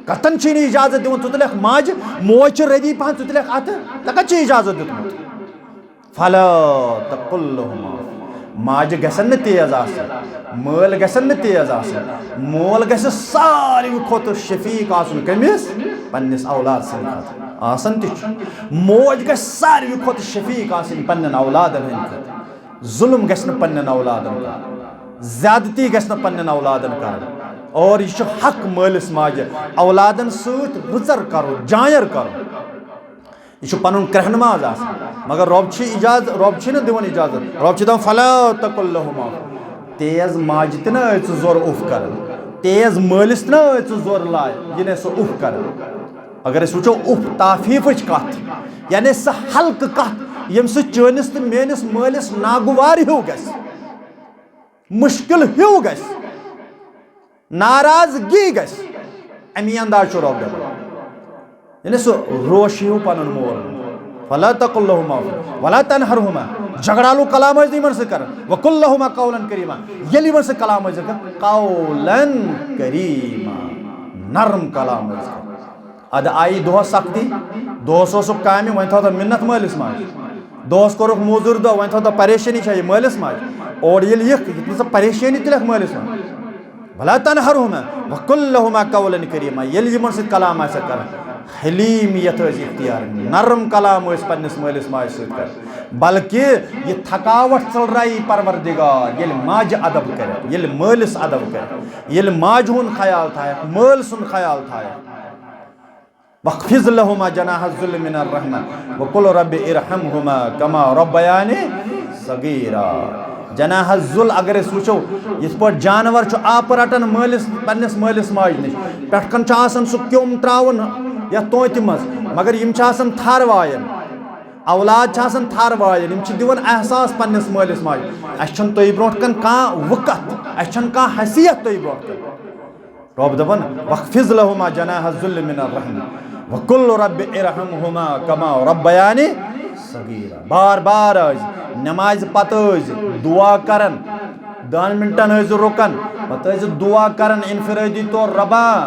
کتن چھُے نہٕ اجازت دِوان ژٕ تُلکھ ماجہِ؟ موج چھِ رٔدی پہن، ژٕ تُلکھ اتھٕ؟ ژےٚ کتہِ چھُے اجازت دیُتمُت؟ فلا تقل لہما۔ ماجہِ گژھن نہٕ تیز آسٕنۍ، مٲلۍ گژھن نہٕ تیز آسٕنۍ۔ مول گژھِ ساروی کھۄتہٕ شفیق آسُن۔ کٔمِس؟ پننِس اولاد سٕنٛدِ خٲطرٕ۔ آسان تہِ چھُ۔ موج گژھِ ساروی کھۄتہٕ شفیق آسٕنۍ پننٮ۪ن اولادن ہٕنٛدِ خٲطرٕ۔ ظلم گژھِ نہٕ پننٮ۪ن اولادن کرُن، زیادتی گژھِ نہٕ پننٮ۪ن اولادن کرٕنۍ۔ اور یہِ چھُ حق مٲلِس ماجہِ اولادن سۭتۍ رٕژر کرُن، جایر کرُن۔ یہِ چھُ پنُن کرٛہنہٕ ماز آسان، مگر رۄب چھُ اجازت، رۄب چھُے نہٕ دِوان اجازت۔ رۄب چھُ دَپان، "فلا تقل لہما۔" تیز ماجہِ تہِ نہ ٲسۍ ژٕ زورٕ اُف کران، تیز مٲلِس تہِ نہ ٲسۍ ژٕ زورٕ لاے، یہِ نہٕ سُہ اُف کران۔ اگر أسۍ وٕچھو اُف تافیٖفٕچ کتھ، یعنی سۄ ہلکہٕ کتھ، ییٚمہِ سۭتۍ چٲنِس تہٕ میٲنِس مٲلِس ناگوار ہیوٗ گژھِ، مُشکِل ہیوٗ گژھِ، ناراضگی گژھِ، امی انداز چھُ رۄب دپان۔ یعنی سُہ روشہِ ہیوٗ پنُن مول۔ فلا تقل لہما اف ولا تنہرہما۔ جھگڑالو کلام ٲسۍ نہٕ یِمن سۭتۍ کران۔ وقل لہما قولا کریما۔ ییٚلہِ یِمن سۭتۍ کلام ٲسۍ کران، قولا کریما، نرم کلام ٲسۍ کران۔ ادٕ آیی دۄہس سختی، دۄہس اوسُکھ کامہِ، وۄنۍ تھاو تہٕ مِنت مٲلِس ماجہِ۔ دۄہس کوٚرُکھ موٚزوٗرۍ دۄہ، وۄنۍ تھاو تہٕ پریشٲنی چھےٚ یہِ مٲلِس ماجہِ۔ اورٕ ییٚلہِ یِکھ، یِتھ نہٕ ژٕ پریشٲنی تُلکھ مٲلِس ماجہِ۔ ولا تنہرہما وقل لہما قولا کریما۔ ییٚلہِ یِمن سۭتۍ کلام آسٮ۪کھ کران، حلیمیت ٲسۍ اختیار، نرم کلام ٲسۍ پننِس مٲلِس ماجہِ سۭتۍ کران، بلکہِ یہِ تھکاوٹ ژٔلرایی پروردگار ییٚلہِ ماجہِ ادب کرِ، ییٚلہِ مٲلِس ادب کرِ، ییٚلہِ ماجہِ ہُنٛد خیال تھایَکھ، مٲلۍ سُنٛد خیال تھایَکھ۔ واخفض لهما جناح الذل من الرحمة وقل رب ارحمهما كما ربياني صغيرا۔ جناح الذل اگر أسۍ وٕچھو، یِتھ پٲٹھۍ جانور چھُ آپہٕ رٹان مٲلِس، پننِس مٲلِس ماجہِ نِش، پٮ۪ٹھ کَن چھُ آسان سُہ کیوٚم تراوُن یَتھ تونتہِ منٛز، مگر یِم چھِ آسان تھر وایان، اولاد چھِ آسان تھر وایان، یِم چھِ دِوان احساس پننِس مٲلِس ماجہِ، اَسہِ چھَنہٕ تۄہہِ برونٛٹھ کَن کانٛہہ وُکَتھ، اَسہِ چھَنہٕ کانٛہہ حیثیت تۄہہِ برونٛٹھ کَن۔ رۄب دَپان، "واخفض لهما جناح الذل من الرحمة وقل رب ارحمهما كما ربياني صغيرا۔" بار بار ٲسۍ نمازِ پتہٕ ٲسۍ دعا کران، دہن منٹن ٲسۍ رُکان، پتہٕ ٲسۍ دعا کران انفرٲدی طور، "رۄبا،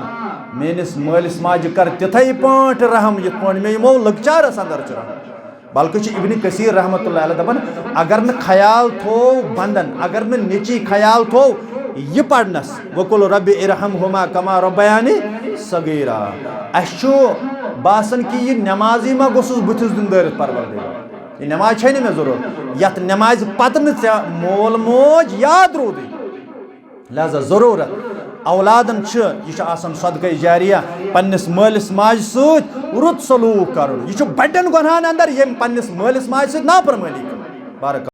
میٲنِس مٲلِس ماجہِ کر تِتھے پٲٹھۍ رحم، یِتھ پٲٹھۍ مےٚ یِمو لۄکچارس اندر چھُ رحم۔" بلکہ چھُ ابن کثیر رحمۃ اللہ علیہ دپان، اگر نہٕ خیال تھوو بندن، اگر نہٕ نیچی خیال تھوو یہِ پرنس، "وقل رب ارحمهما كما ربياني صغيرا"، اسہِ چھُ باسان کہ یہِ نمازی ما گوٚژھُس بُتھِس دیُن دٲرِتھ پروردگار، یہِ نماز چھے نہٕ مےٚ ضروٗرت، یتھ نمازِ پتہٕ نہٕ ژےٚ مول موج یاد روٗدٕے۔ لہذا ضروٗرت اولادن چھِ، یہِ چھُ آسان صدقہ جاریہ پننِس مٲلِس ماجہِ سۭتۍ رُت سلوٗک کرُن۔ یہِ چھُ بڑٮ۪ن گۄنہن اندر، ییٚمۍ پننِس مٲلِس ماجہِ سۭتۍ نافرمٲنی کٔر۔ بارک